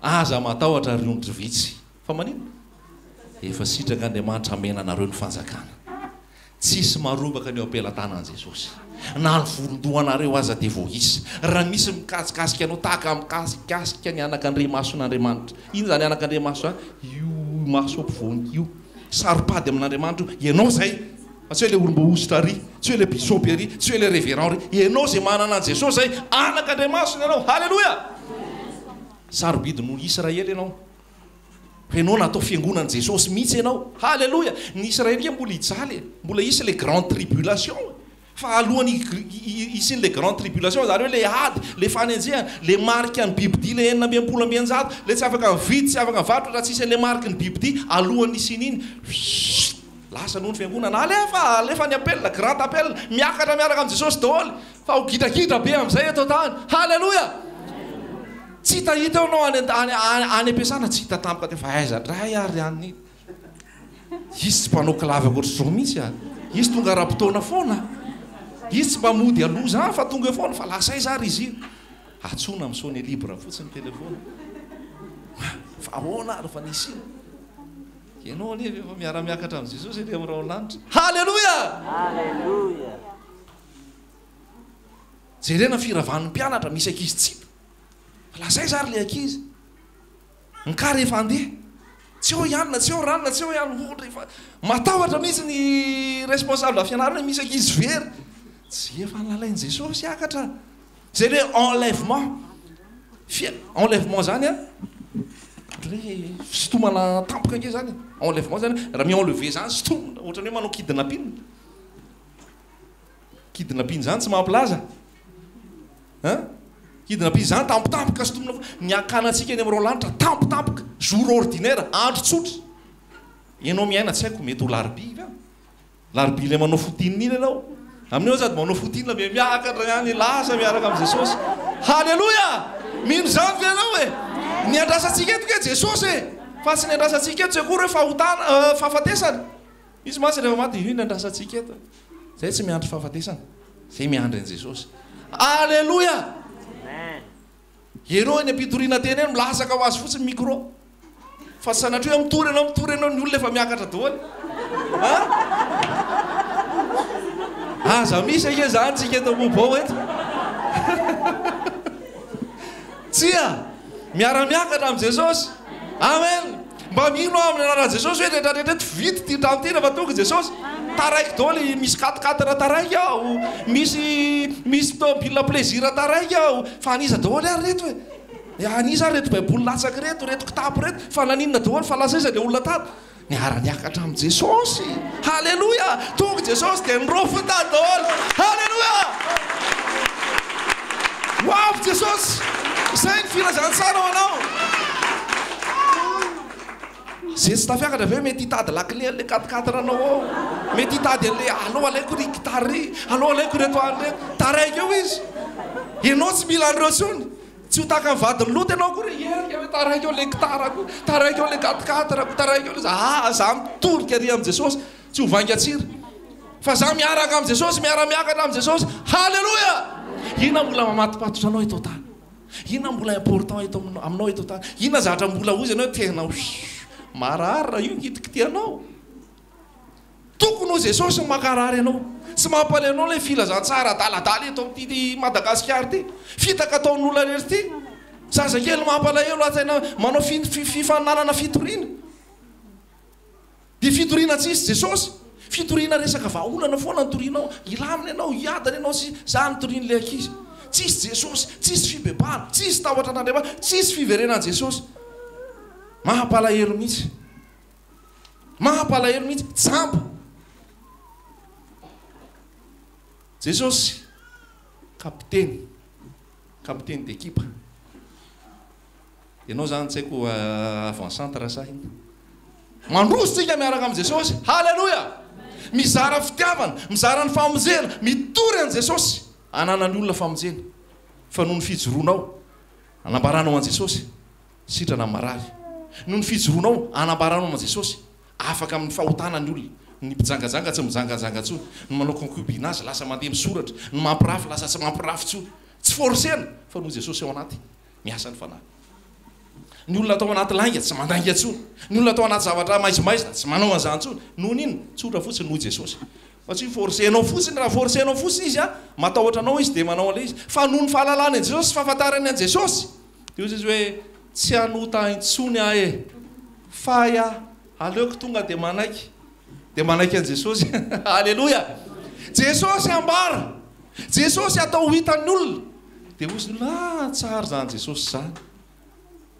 A: Aza matahotra ry ondry vitsy. Fa maninona? Efa sitrak'Andriamanitra hamena anareo ny fanjakana. Tsisy marombaka ny eo am-pelatanan'i Jesosy. Na ny volon-dohanareo aza dia voaisa. Raha misy mikasikasika anao tahaka mikasikasika ny anakandriamason'Andriamanitra. Inona izany anakandriamaso izany? Io maso ampovoany io. Saro-pady amin'Andriamanitra io. Ianao izay. Fa tsy hoe ilay olom-boahosotra ary, tsy hoe ilay bisopy ary, tsy hoe ilay reverend ary. Ianao izay manana an'i Jesosy izay, anakandriamasony ianao. Haleloia! Sarobidy noho ny Israely ianao. Fa ianao natao fiangonan'i Jesosy mihitsy ianao. Haleloia! Ny Israely nge mbola hijaly e! Mbola hisy le grande tribulation e! Fa alohan'ny hisian'le grande tribulation, izany hoe le ady, le fanenjehana, le marika ny bibidia le 666, le tsy afaka mividy, tsy afaka mivarotra raha tsisy an'le mariky ny bibidia, alohan'ny hisian'iny, fssst! Lasa aloha ny fiangonana, alefa! Alefa ny appel, grand appel, miakatra miaraka amin'i Jesosy daholo! Fa ho gidragidra be amin'izay eto an-tany. Haleloia! Tsy hitahita eo ianao any any any am-piasana, tsy hita tampoka teo fa aiza indray ary any. Izy tsy mpanao kilavaka ohatr'izao mihitsy a. Izy tonga ara-potoana foana. Izy tsy mba mody aloha izany fa tonga eo foana fa lasa aiza ary izy iny. Antsoina mi-sonner libre fotsiny ny telephone. Fa ahoana ary fa nisy iny. Ianao anie efa miara-miakatra amin'i Jesosy ery amin'ny rahon'ny lanitra. Haleloia!
B: Haleloia!
A: Jerena firavan'ny mpianatra, misy ankizy tsy hita. Fa lasa aiza ary ilay ankizy? Ny cas rehefa handeha. Tsy eo i anona, tsy eo ranona, tsy eo i anona. Ohatra efa matahotra mihitsy ny responsable fianarana hoe misy ankizy very. Tsy efa nalain'i Jesosy hiakatra. Izay ilay hoe enlèvement. Fia, enlèvement izany an, ohatran'ny hoe fisintomana tampoka ange izany e. Enlèvement izany, raha mi-enlever izany sintomina, ohatran'ny hoe manao kidnapping. Kidnapping zany tsy mampilaza hein? Kidnapping zany tampotampoka sintomina foana. Ny hakana antsika eny amin'ny lanitra tampotampoka, jour ordinaire, andro tsotra. Ianao miaina tsy haiko mety ho larbi ve? Larbi ilay manao footing iny ianao. Amin'io sady manao footing dia miakatra ihany lasa miaraka amin'i Jesosy. Haleloia! Mino izany ve ianao e? Ny andrasantsika eto ke Jesosy e! Fa tsy ny andrasantsika eto tsy akory hoe fahotana, fahafatesana. Izy mantsy rehefa maty io ny andrasantsika eto. Zay tsy miandry fahafatesana. Zay miandry an'i Jesosy. Aleloia! Ianao eny am-pitoriana teny eny milatsaka ho azy fotsiny micro. Fa tsy sanatria hoe mitory ianao, mitory ianao ny olona efa miakatra daholo. Ha? Aza misy ange zany tsika eto Ambohibao eto. Tsia! Miara-miakatra amin'i Jesosy. Amen! Mba mino aho amin'ny anaran'i Jesosy hoe rehetra rehetra eto vita ity trano ity rehefa tonga Jesosy. Taraiky daholo, misy quatre quatre taraiky aho, misy misy tomobile plaisir taraiky aho. Fa an'iza daholo ary ireto e? An'iza ary ireto baiboly latsaka ireto, ireto kitapo ireto? Fa naninona daholo? Fa lasa aiza ilay olona tato? Niara-niakatra amin'i Jesosy. Haleloia! Tonga Jesosy dia nirofota daholo. Haleloia! Ho avy Jesosy. Izay ny filazantsara ho anao. Izay tsy tafiakatra ve mety hitady lakile an'ilay quatre quatre anao ao. Mety hitady an'ilay aleo alaiko ry gitara ry, aleo alaiko ireto any ireto. Taraiky eo izy. Ianao tsy mila an'ireo intsony. Tsy ho tahaka ny vadin'i Lota ianao akory hoe herika hoe taraiky eo ilay gitarako, taraiky eo ilay quatre-quatre-ko, taraiky eo ilay za. Ah, za mitorika ary amin'i Jesosy, tsy ho vaingan-tsira. Fa za miaraka amin'i Jesosy, miara-miakatra amin'i Jesosy. Haleloia! Inona mbola mamatopatotra anao eto an-tany? Inona mbola important eto aminao eto an-tany? Inona zavatra mbola hozy ianao hoe tena marary raha io hitikitihanao? Tokony. Fa Jesosy no mankarary anao. Tsy mampalahelo anao ilay filazantsara adaladala eto amin'ity Madagasikara ity. Fitaka ataon'olona irery ity. Zazakely mampalahelo lazaina manao fifaninanana fitoriana. Dia fitoriana tsisy Jesosy. Fitoriana resaka vahaolana foana no torianao. Hilamina ianao, hiadana ianao sy za no torian'ilay ankizy. Tsisy Jesosy, tsisy fibebahana, tsisy tahotra an'Andriamanitra, tsisy fiverenan'i Jesosy. Mampalahelo mihitsy. Mampalahelo mihitsy. Jamba. Jesosy, kapiteny, kapiteny d'ekipa. Ianao zany tsy haiko avant centre sa inona. Mandroso tsika miaraka amin'i Jesosy. Haleloia! Mizara fitiavana, mizara ny famonjena, mitory an'i Jesosy. Ananan'ny olona famonjena. Fa noho ny fijoroanao, anambaranao an'i Jesosy, sitrana ny marary. Noho ny fijoroanao, anambaranao an'i Jesosy, afaka amin'ny fahotana ny olona. Ny mpijangajanga tsy mijangajanga intsony. Ny manao concubinage lasa mandeha misoratra. Ny mampirafy lasa tsy mampirafy intsony. Tsy forcer-na fa noho Jesosy ao anaty. Miasa ny fanahy. Ny olona atao anaty lainga tsy mandainga intsony. Ny olona atao anaty zavatra maizimaizina tsy manao an'izany intsony. Noho ny inona? Tsotra fotsiny noho i Jesosy. Fa tsy hoe forcer-nao fotsiny, raha forcer-nao fotsiny izy an, matahotra anao izy dia manao an'ilay izy. Fa noho ny fahalalany an'i Jesosy sy fahafantarany an'i Jesosy, dia hoy izy hoe, tsy hanota intsony aho e! Fay aho, aleoko tonga dia manaiky. Dia manaiky an'i Jesosy. Aleloia! Jesosy ambara! Jesosy atao ho hitan'ny olona. Dia hozy ny olona, ah, tsara izany Jesosy izany.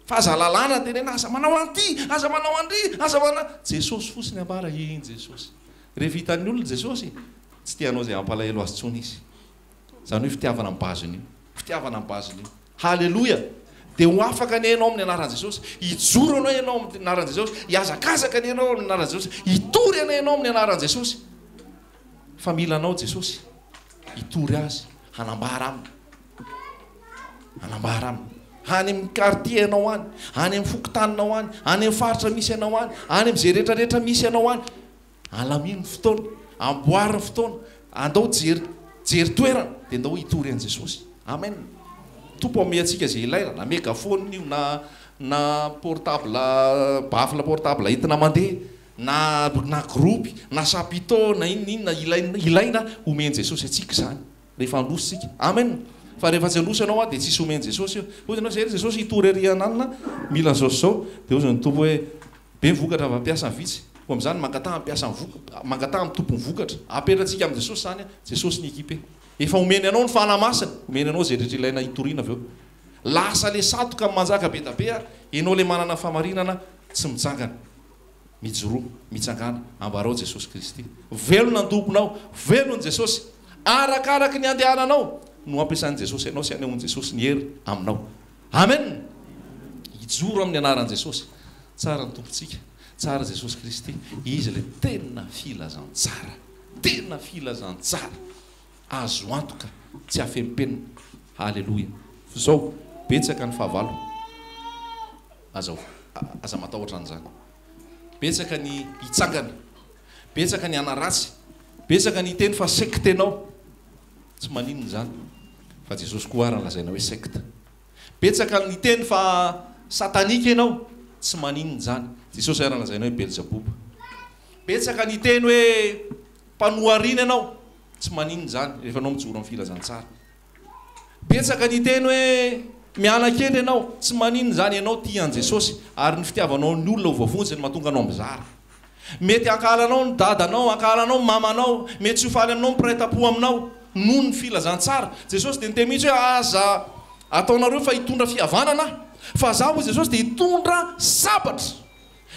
A: Fa aza lalàna tenena, aza manao an'ity, aza manao an'ry, aza manao. Jesosy fotsiny ambara, iny Jesosy. Rehefa hitan'ny olona Jesosy, tsy te hanao izay hampalahelo azy intsony izy. Izany hoe fitiavana ny base-n'io. Fitiavana ny base-n'io. Haleloia! Dia ho afaka anie ianao amin'ny anaran'i Jesosy. Hijoro anao ianao amin'ny anaran'i Jesosy. Hihazakazaka anie ianao amin'ny anaran'i Jesosy. Hitory anie ianao amin'ny anaran'i Jesosy. Fa mila anao Jesosy hitory azy, hanambara aminy. Hanambara aminy. Any amin'ny quartier anao any, any amin'ny fokontaninao any, any amin'ny faritra misy anao any, any amin'izay rehetra rehetra misy anao any. Alamino ny fotoana, amboary ny fotoana, andao jery jery toerana dia ndao hitory an'i Jesosy. Amen. Tompo hanome antsika izay ilaina, na megaphone io na na portable baffle portable entina mandeha na na groupe na chapiteau na inona inona ilaina ilaina omen'i Jesosy antsika izany rehefa handroso isika. Amen. Fa rehefa tsy handroso ianao dia tsisy omen'i Jesosy eo. Hoy ianao zay ry Jesosy hitory ery ananona mila an'izao sy izao dia hoy ny Tompo hoe Be ny vokatra fa mpiasa ny vitsy. Koa amin'izany mangataha mpiasa ny voka, mangataha amin'ny Tompon'ny vokatra. Apetratsika amin'i Jesosy izany, Jesosy ny équipe. Efa omeny anao ny Fanahy Masina, omeny anao izay rehetra ilaina hitoriana avy eo. Lasa le sadoka manjaka be da be ary, enao le manana ny fahamarinana tsy mitsangana. Mijoroa, mitsangàna, ambarao Jesosy Kristy. Velona ny Tomponao, velona Jesosy. Arakaraky ny andehananao no ampiasan'i Jesosy anao sy anehoan'i Jesosy ny hery aminao. Amen! Hijoro amin'ny anaran'i Jesosy. Tsara ny Tompontsika, tsara Jesosy Kristy, Izy ilay tena filazantsara, tena filazantsara, azo antoka, tsy afempenina. Haleloia! F'izao, betsaka ny fahavalo, aza aza matahotra an'izany. Betsaka ny hitsangana, betsaka ny hanaratsy, betsaka ny hiteny fa secte enao. Tsy maninona izany fa Jesosy koa ara lazaina hoe secte. Betsaka ny niteny fa satanique ianao, tsy maninona izany, Jesosy ara lazaina hoe Belzeboba. Betsaka ny niteny hoe mpanohariana ianao, tsy maninona izany rehefa ianao mijoro amin'ny filazantsara. Betsaka ny niteny hoe miana-kendry ianao, tsy maninona izany, ianao tia an'i Jesosy ary ny fitiavanao ny olona ho voavonjy no mahatonga anao mizara. Mety hankahala anao ny dadanao, hankahala anao ny mamanao, mety tsy ho faly aminao ny mpiray tampo aminao, noho ny filazantsara. Jesosy dia niteny mihitsy hoe, Aza ataonareo fa hitondra fihavanana aho, fa izaho, hoy Jesosy, dia hitondra sabatra.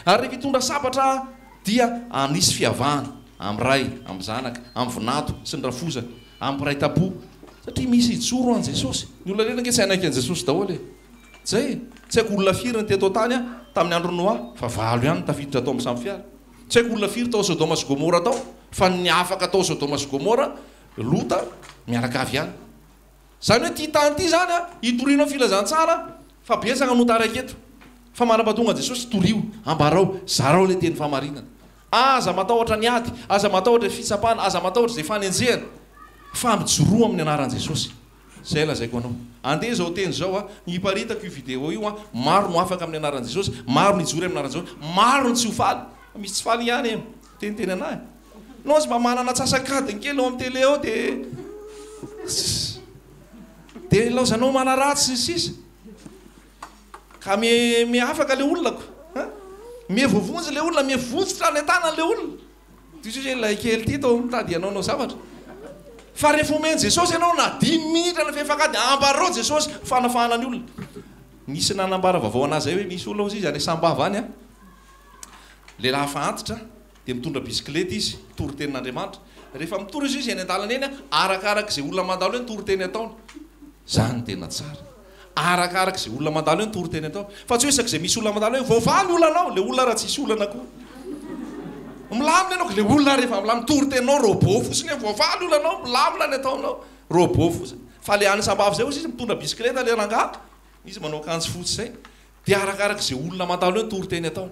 A: Ary rehefa hitondra sabatra aho, dia hanisy fihavahana amin'ny ray, amin'ny zanaka, amin'ny vinanto sy ny rafozana, amin'ny mpiray tampo. Satria misy hijoro an'i Jesosy. Ny olona rehetra ange tsy hanaiky an'i Jesosy daholo e. Zay e! Tsy haiko olona firy ny teto an-tany tamin'ny andron'i Noa, fa valo ihany no tafiditra tao amin'ny samy fiara. Tsy haiko olona firy tao Sodoma sy Gomora tao, fa ny afaka tao Sodoma sy Gomora, Lota mianakavy ihany. Izany hoe ity tany ity izany an, hitorianao filazantsara, fa betsaka no taraiky eto. Fa mandrapatonga an'i Jesosy, torio, ambarao, zarao ilay teny fahamarinana. Aza matahotra ny ady, aza matahotra ny fitsapana, aza matahotra izay fanenjehana, fa mijoroa amin'ny anaran'i Jesosy. Zay lazaiko anao. Andeha izao teny izao a, hiparitaka io vidéo io a, maro no afaka amin'ny anaran'i Jesosy, maro no hijory amin'ny anaran'i Jesosy, maro no tsy ho faly. Fa misy tsy faly ihany e, miteniteny anah e. Nao aza mba manana antsasak'adiny kely ao amin'ny télé ao dia dia ilaozanao manaratsy sy ny sisa. Ka me me afaka le olona ko an! Me voavonjy le olona, me votsotra any an-tanany le olona. Toy izao ilay kely ity toa mitady hanaonao zavatra. Fa rehefa omen'i Jesosy ianao na dimy minitra na fefak'ady, ambarao Jesosy fanafahana ny olona. Nisy nanambara vaovao an'ahy izay hoe misy olona hozy izy any Sambava any an, lehilahy efa antitra, dia mitondra bisikileta izy, mitory tenin'Andriamanitra. Rehefa mitory izy izy eny an-dalana eny, arakaraka izay olona mandalo eny toriteny ataony. Izany no tena tsara. Arakaraka izay olona mandalo eny toriteny ataony. Fa tsy hoe isaky izay misy olona mandalo eny, voavaha ny olanao, ilay olona raha tsisy olana koa. Milamina ianao, ilay olona rehefa milamina, toriteninao robot fotsiny hoe voavaha ny olanao, milamina ny ataonao, robot fotsiny. Fa ilay any Sambava izay hozy izy mitondra bisikileta ilay rangahy, izy manao akanjo fotsy izay, dia arakaraka izay olona mandalo eny toriteny ataony.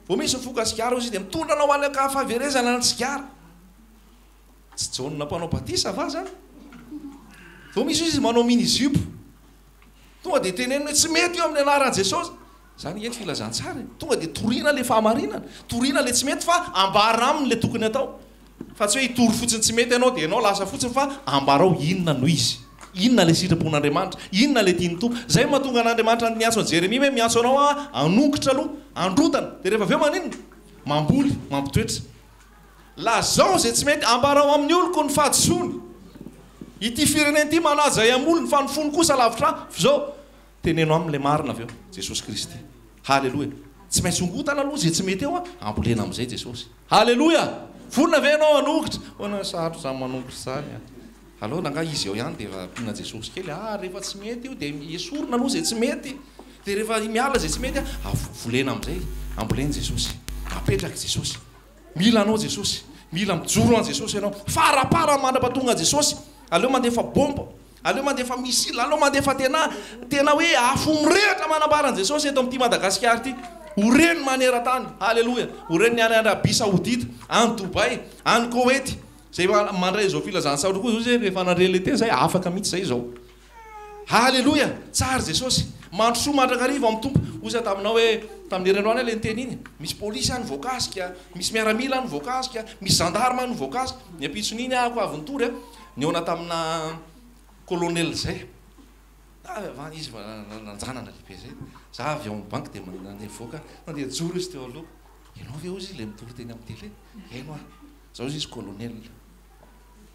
A: Vao misy mifoka sigara hozy izy dia mitondra anao any an-kafaverezana ny sigara. Tsy Jaona mpanao batisa va zany? Vao misy hozy izy manao mini jupe. Tonga dia teneniny hoe tsy mety io amin'ny anaran'i Jesosy. Zany ange ny filazantsara e. Tonga dia torina ilay fahamarinana. Torina ilay tsy mety fa ambara aminy ilay tokony atao. Fa tsy hoe hitory fotsiny tsy mety ianao dia ianao lasa fotsiny fa ambarao inona no izy. Inona ilay sitrapon'Andriamanitra? Inona ilay tian'ny Tompo? Izay no mahatonga an'Andriamanitra niantso an'i Jeremia hoe miantso anao aho hanongotra aloha, handrodana, dia rehefa avy eo maninona? Mamboly, mampitoetra. Lazao izay tsy mety, ambarao amin'ny oloko ny fahadisoany. Ity firenena ity manaja ahy amin'ny olony fa ny fony kosa lavitra ahy. F'izao, teneno aminy ilay marina avy eo, Jesosy Kristy. Haleloia. Tsy maintsy hongotana aloha izay tsy mety eo, ambolena amin'izay Jesosy. Haleloia! Vonona ve ianao hanongotra? Hoana sarotra izany manongotra izany an! Aleo angaha izy eo ihany dia efa ampiana Jesosy kely, ah rehefa tsy mety io dia esorina aloha izay tsy mety, dia rehefa miala izay tsy mety ah volena amin'izay, ambolena Jesosy, apetraka Jesosy. Mila anao Jesosy, mila mijoro an'i Jesosy ianao, faraparany mandra-pahatonga an'i Jesosy, aleo mandefa bomba, Aleo mandefa missile, aleo mandefa tena tena hoe afo mirehitra manambara an'i Jesosy eto amin'ity Madagasikara ity. Ho reny maneran-tany. Haleloia. Ho reny any Arabie Saoudite, any Dubaï, any Koety. Izay mandray izao filazantsara koa izao izay rehefa nandre ilay teny izay afaka mihitsy izay izao. Haleloia. Tsara Jesosy. Mandrosoa mandrakariva ao amin'ny Tompo. Hoy za taminao hoe tamin'ny herinandro any ilay niteny iny. Misy polisy any voakasika, misy miaramila any voakasika, misy gendarme any voakasika. Ny ampitson'iny aho avy nitory. Nihaona tamina colonel zay, ah izy va nanjanana lehibe zay, za avy ao amin'ny banky dia nandeha nivoaka, nandeha nijoro izy teo aloha, ianao ve hozy izy le mitory teny amin'ny télé? Eny hoa, za hozy izy colonel,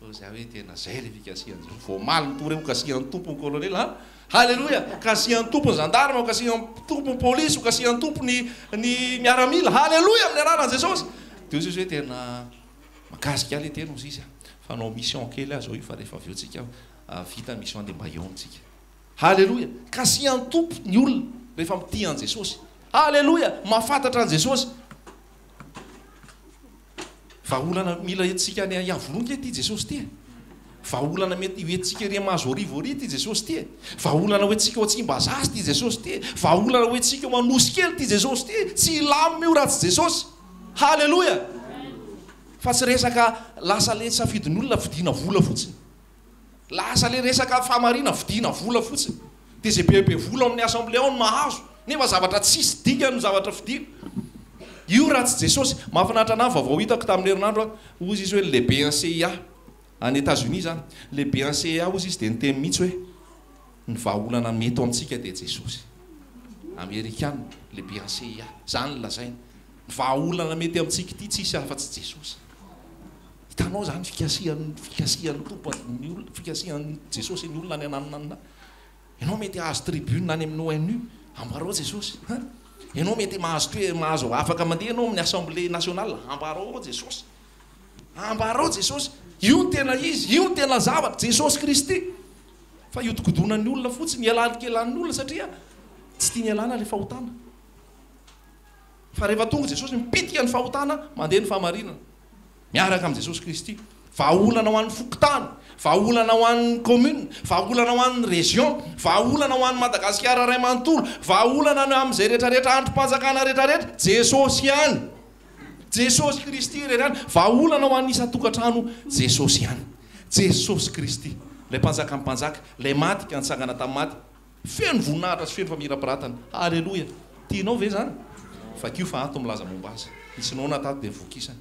A: hoy za hoe tena zay le fikasihan'i Jesosy, vao omaly nitory hoe hokasihan'ny Tompo ny colonel an, haleloia, kasihan'ny Tompo ny gendarme, hokasihan'ny Tompo ny polisy, hokasihan'ny Tompo ny ny miaramila, haleloia amin'ny anaran'i Jesosy, dia hozy izy hoe tena Makasika ahy le teny ozy izy a! Fa hanao mission kely aho zao io fa rehefa avy eo tsika vita mission dia mba hihaona tsika. Haleloia! Kasihan'ny Tompo ny olona rehefa mitia an'i Jesosy. Haleloia! Mahafantatra an'i Jesosy. Vahaolana mila entintsika any Iavoloha nge ity Jesosy ity e! Vahaolana mety ho entintsika ery Mahazoarivo ery ity Jesosy ity e! Vahaolana ho entintsika ao Tsimbazaza ity Jesosy ity e! Vahaolana ho entintsika ao Anosikely ity Jesosy ity e! Tsy hilamina io raha tsy Jesosy. Haleloia! Fa tsy resaka lasa le safidin'olona vidiana vola fotsiny. Lasa le resaka fahamarina vidiana vola fotsiny. Dia izay bebe vola ao amin'ny assemblée ao no mahazo. Nefa zavatra tsisy dikany no zavatra vidiana. Io raha tsy Jesosy. Mahafinaritra anah ny vaovao hitako tamin'ny herinandro an. Hozy izy hoe lehiben'ny CIA any Etats Unis izany. Lehiben'ny CIA hozy izy dia niteny mihitsy hoe ny vahaolana mety ao amintsika dia Jesosy. Amerikana, lehiben'ny CIA. Izany no lazainy. Ny vahaolana mety amintsika ity tsisy afa-tsy Jesosy. Hitanao izany fikasihan'ny fikasihan'ny Tompo ny olona, fikasihan'i Jesosy ny olona any ananona. Ianao mety hahazo tribune any amin'ny ONU, ambarao Jesosy. Hein? Ianao mety mahazo toe mahazo afaka mandeha ianao amin'ny Assemblée nationale, ambarao Jesosy. Ambarao Jesosy. Io no tena izy, io no tena zavatra, Jesosy Kristy. Fa hiodikodonan'ny olona fotsiny, hialankelan'ny olona satria tsy tiany hialana ilay fahotana. Fa rehefa tonga Jesosy mipitika ny fahotana, mandeha ny fahamarinana. Miaraka amin'i Jesosy Kristy. Vahaolana ho an'ny fokontany, vahaolana ho an'ny commune, vahaolana ho an'ny région, vahaolana ho an'i Madagasikara iray manontolo, vahaolana ny amin'izay rehetrarehetra andrim-panjakana rehetrarehetra, Jesosy ihany. Jesosy Kristy irery ihany. Vahaolana ho an'ny isan-tokantrano, Jesosy ihany. Jesosy Kristy, ilay Mpanjakan'ny mpanjaka, ilay maty ka nitsangana tamin'ny maty. Feno voninahitra sy feno famirapiratana. Haleloia! Tianao ve izany? Vakio fa ato milaza momba azy. Nisy noana tato dia vokisany.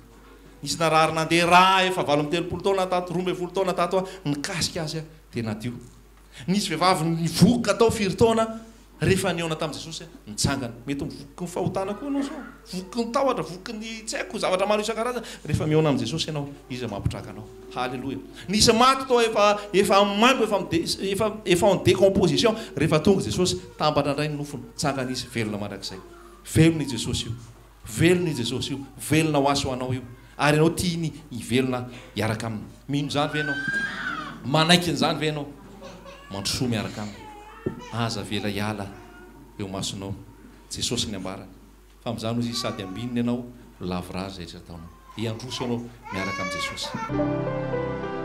A: Nisy narary nandeha rà efa 38 taona tato, 12 taona tato aho, nikasika azy aho dia nadio. Nisy vehivavy nivoka tao firy taona rehefa nihaona tamin'i Jesosy, nitsangana. Mety mivoky ny fahotana koa ianao izao, voky ny tahotra, voky ny tsy haiko, zavatra maro isan-karazany. Rehefa mihaona amin'i Jesosy ianao, Izy mampitraka anao. Haleloia. Nisy maty tao efa efa maimbo, efa efa efa en décomposition. Rehefa tonga Jesosy, tambatra indray ny nofony, tsangana izy, velona mandrakizay. Velona i Jesosy io. Velona i Jesosy io. Velona ho ahy sy ho anao io. Ary ianao tiany hivelona hiaraka aminy. Mino izany ve ianao? Manaiky an'izany ve ianao? Mandrosoa miaraka aminy. Aza avela hiala eo imasonao. Jesosy ny ambarany. Fa amin'izany hozy izy sady ambinina ianao no lavorary izay rehetra ataonao. Hiandroso ianao miaraka amin'i Jesosy.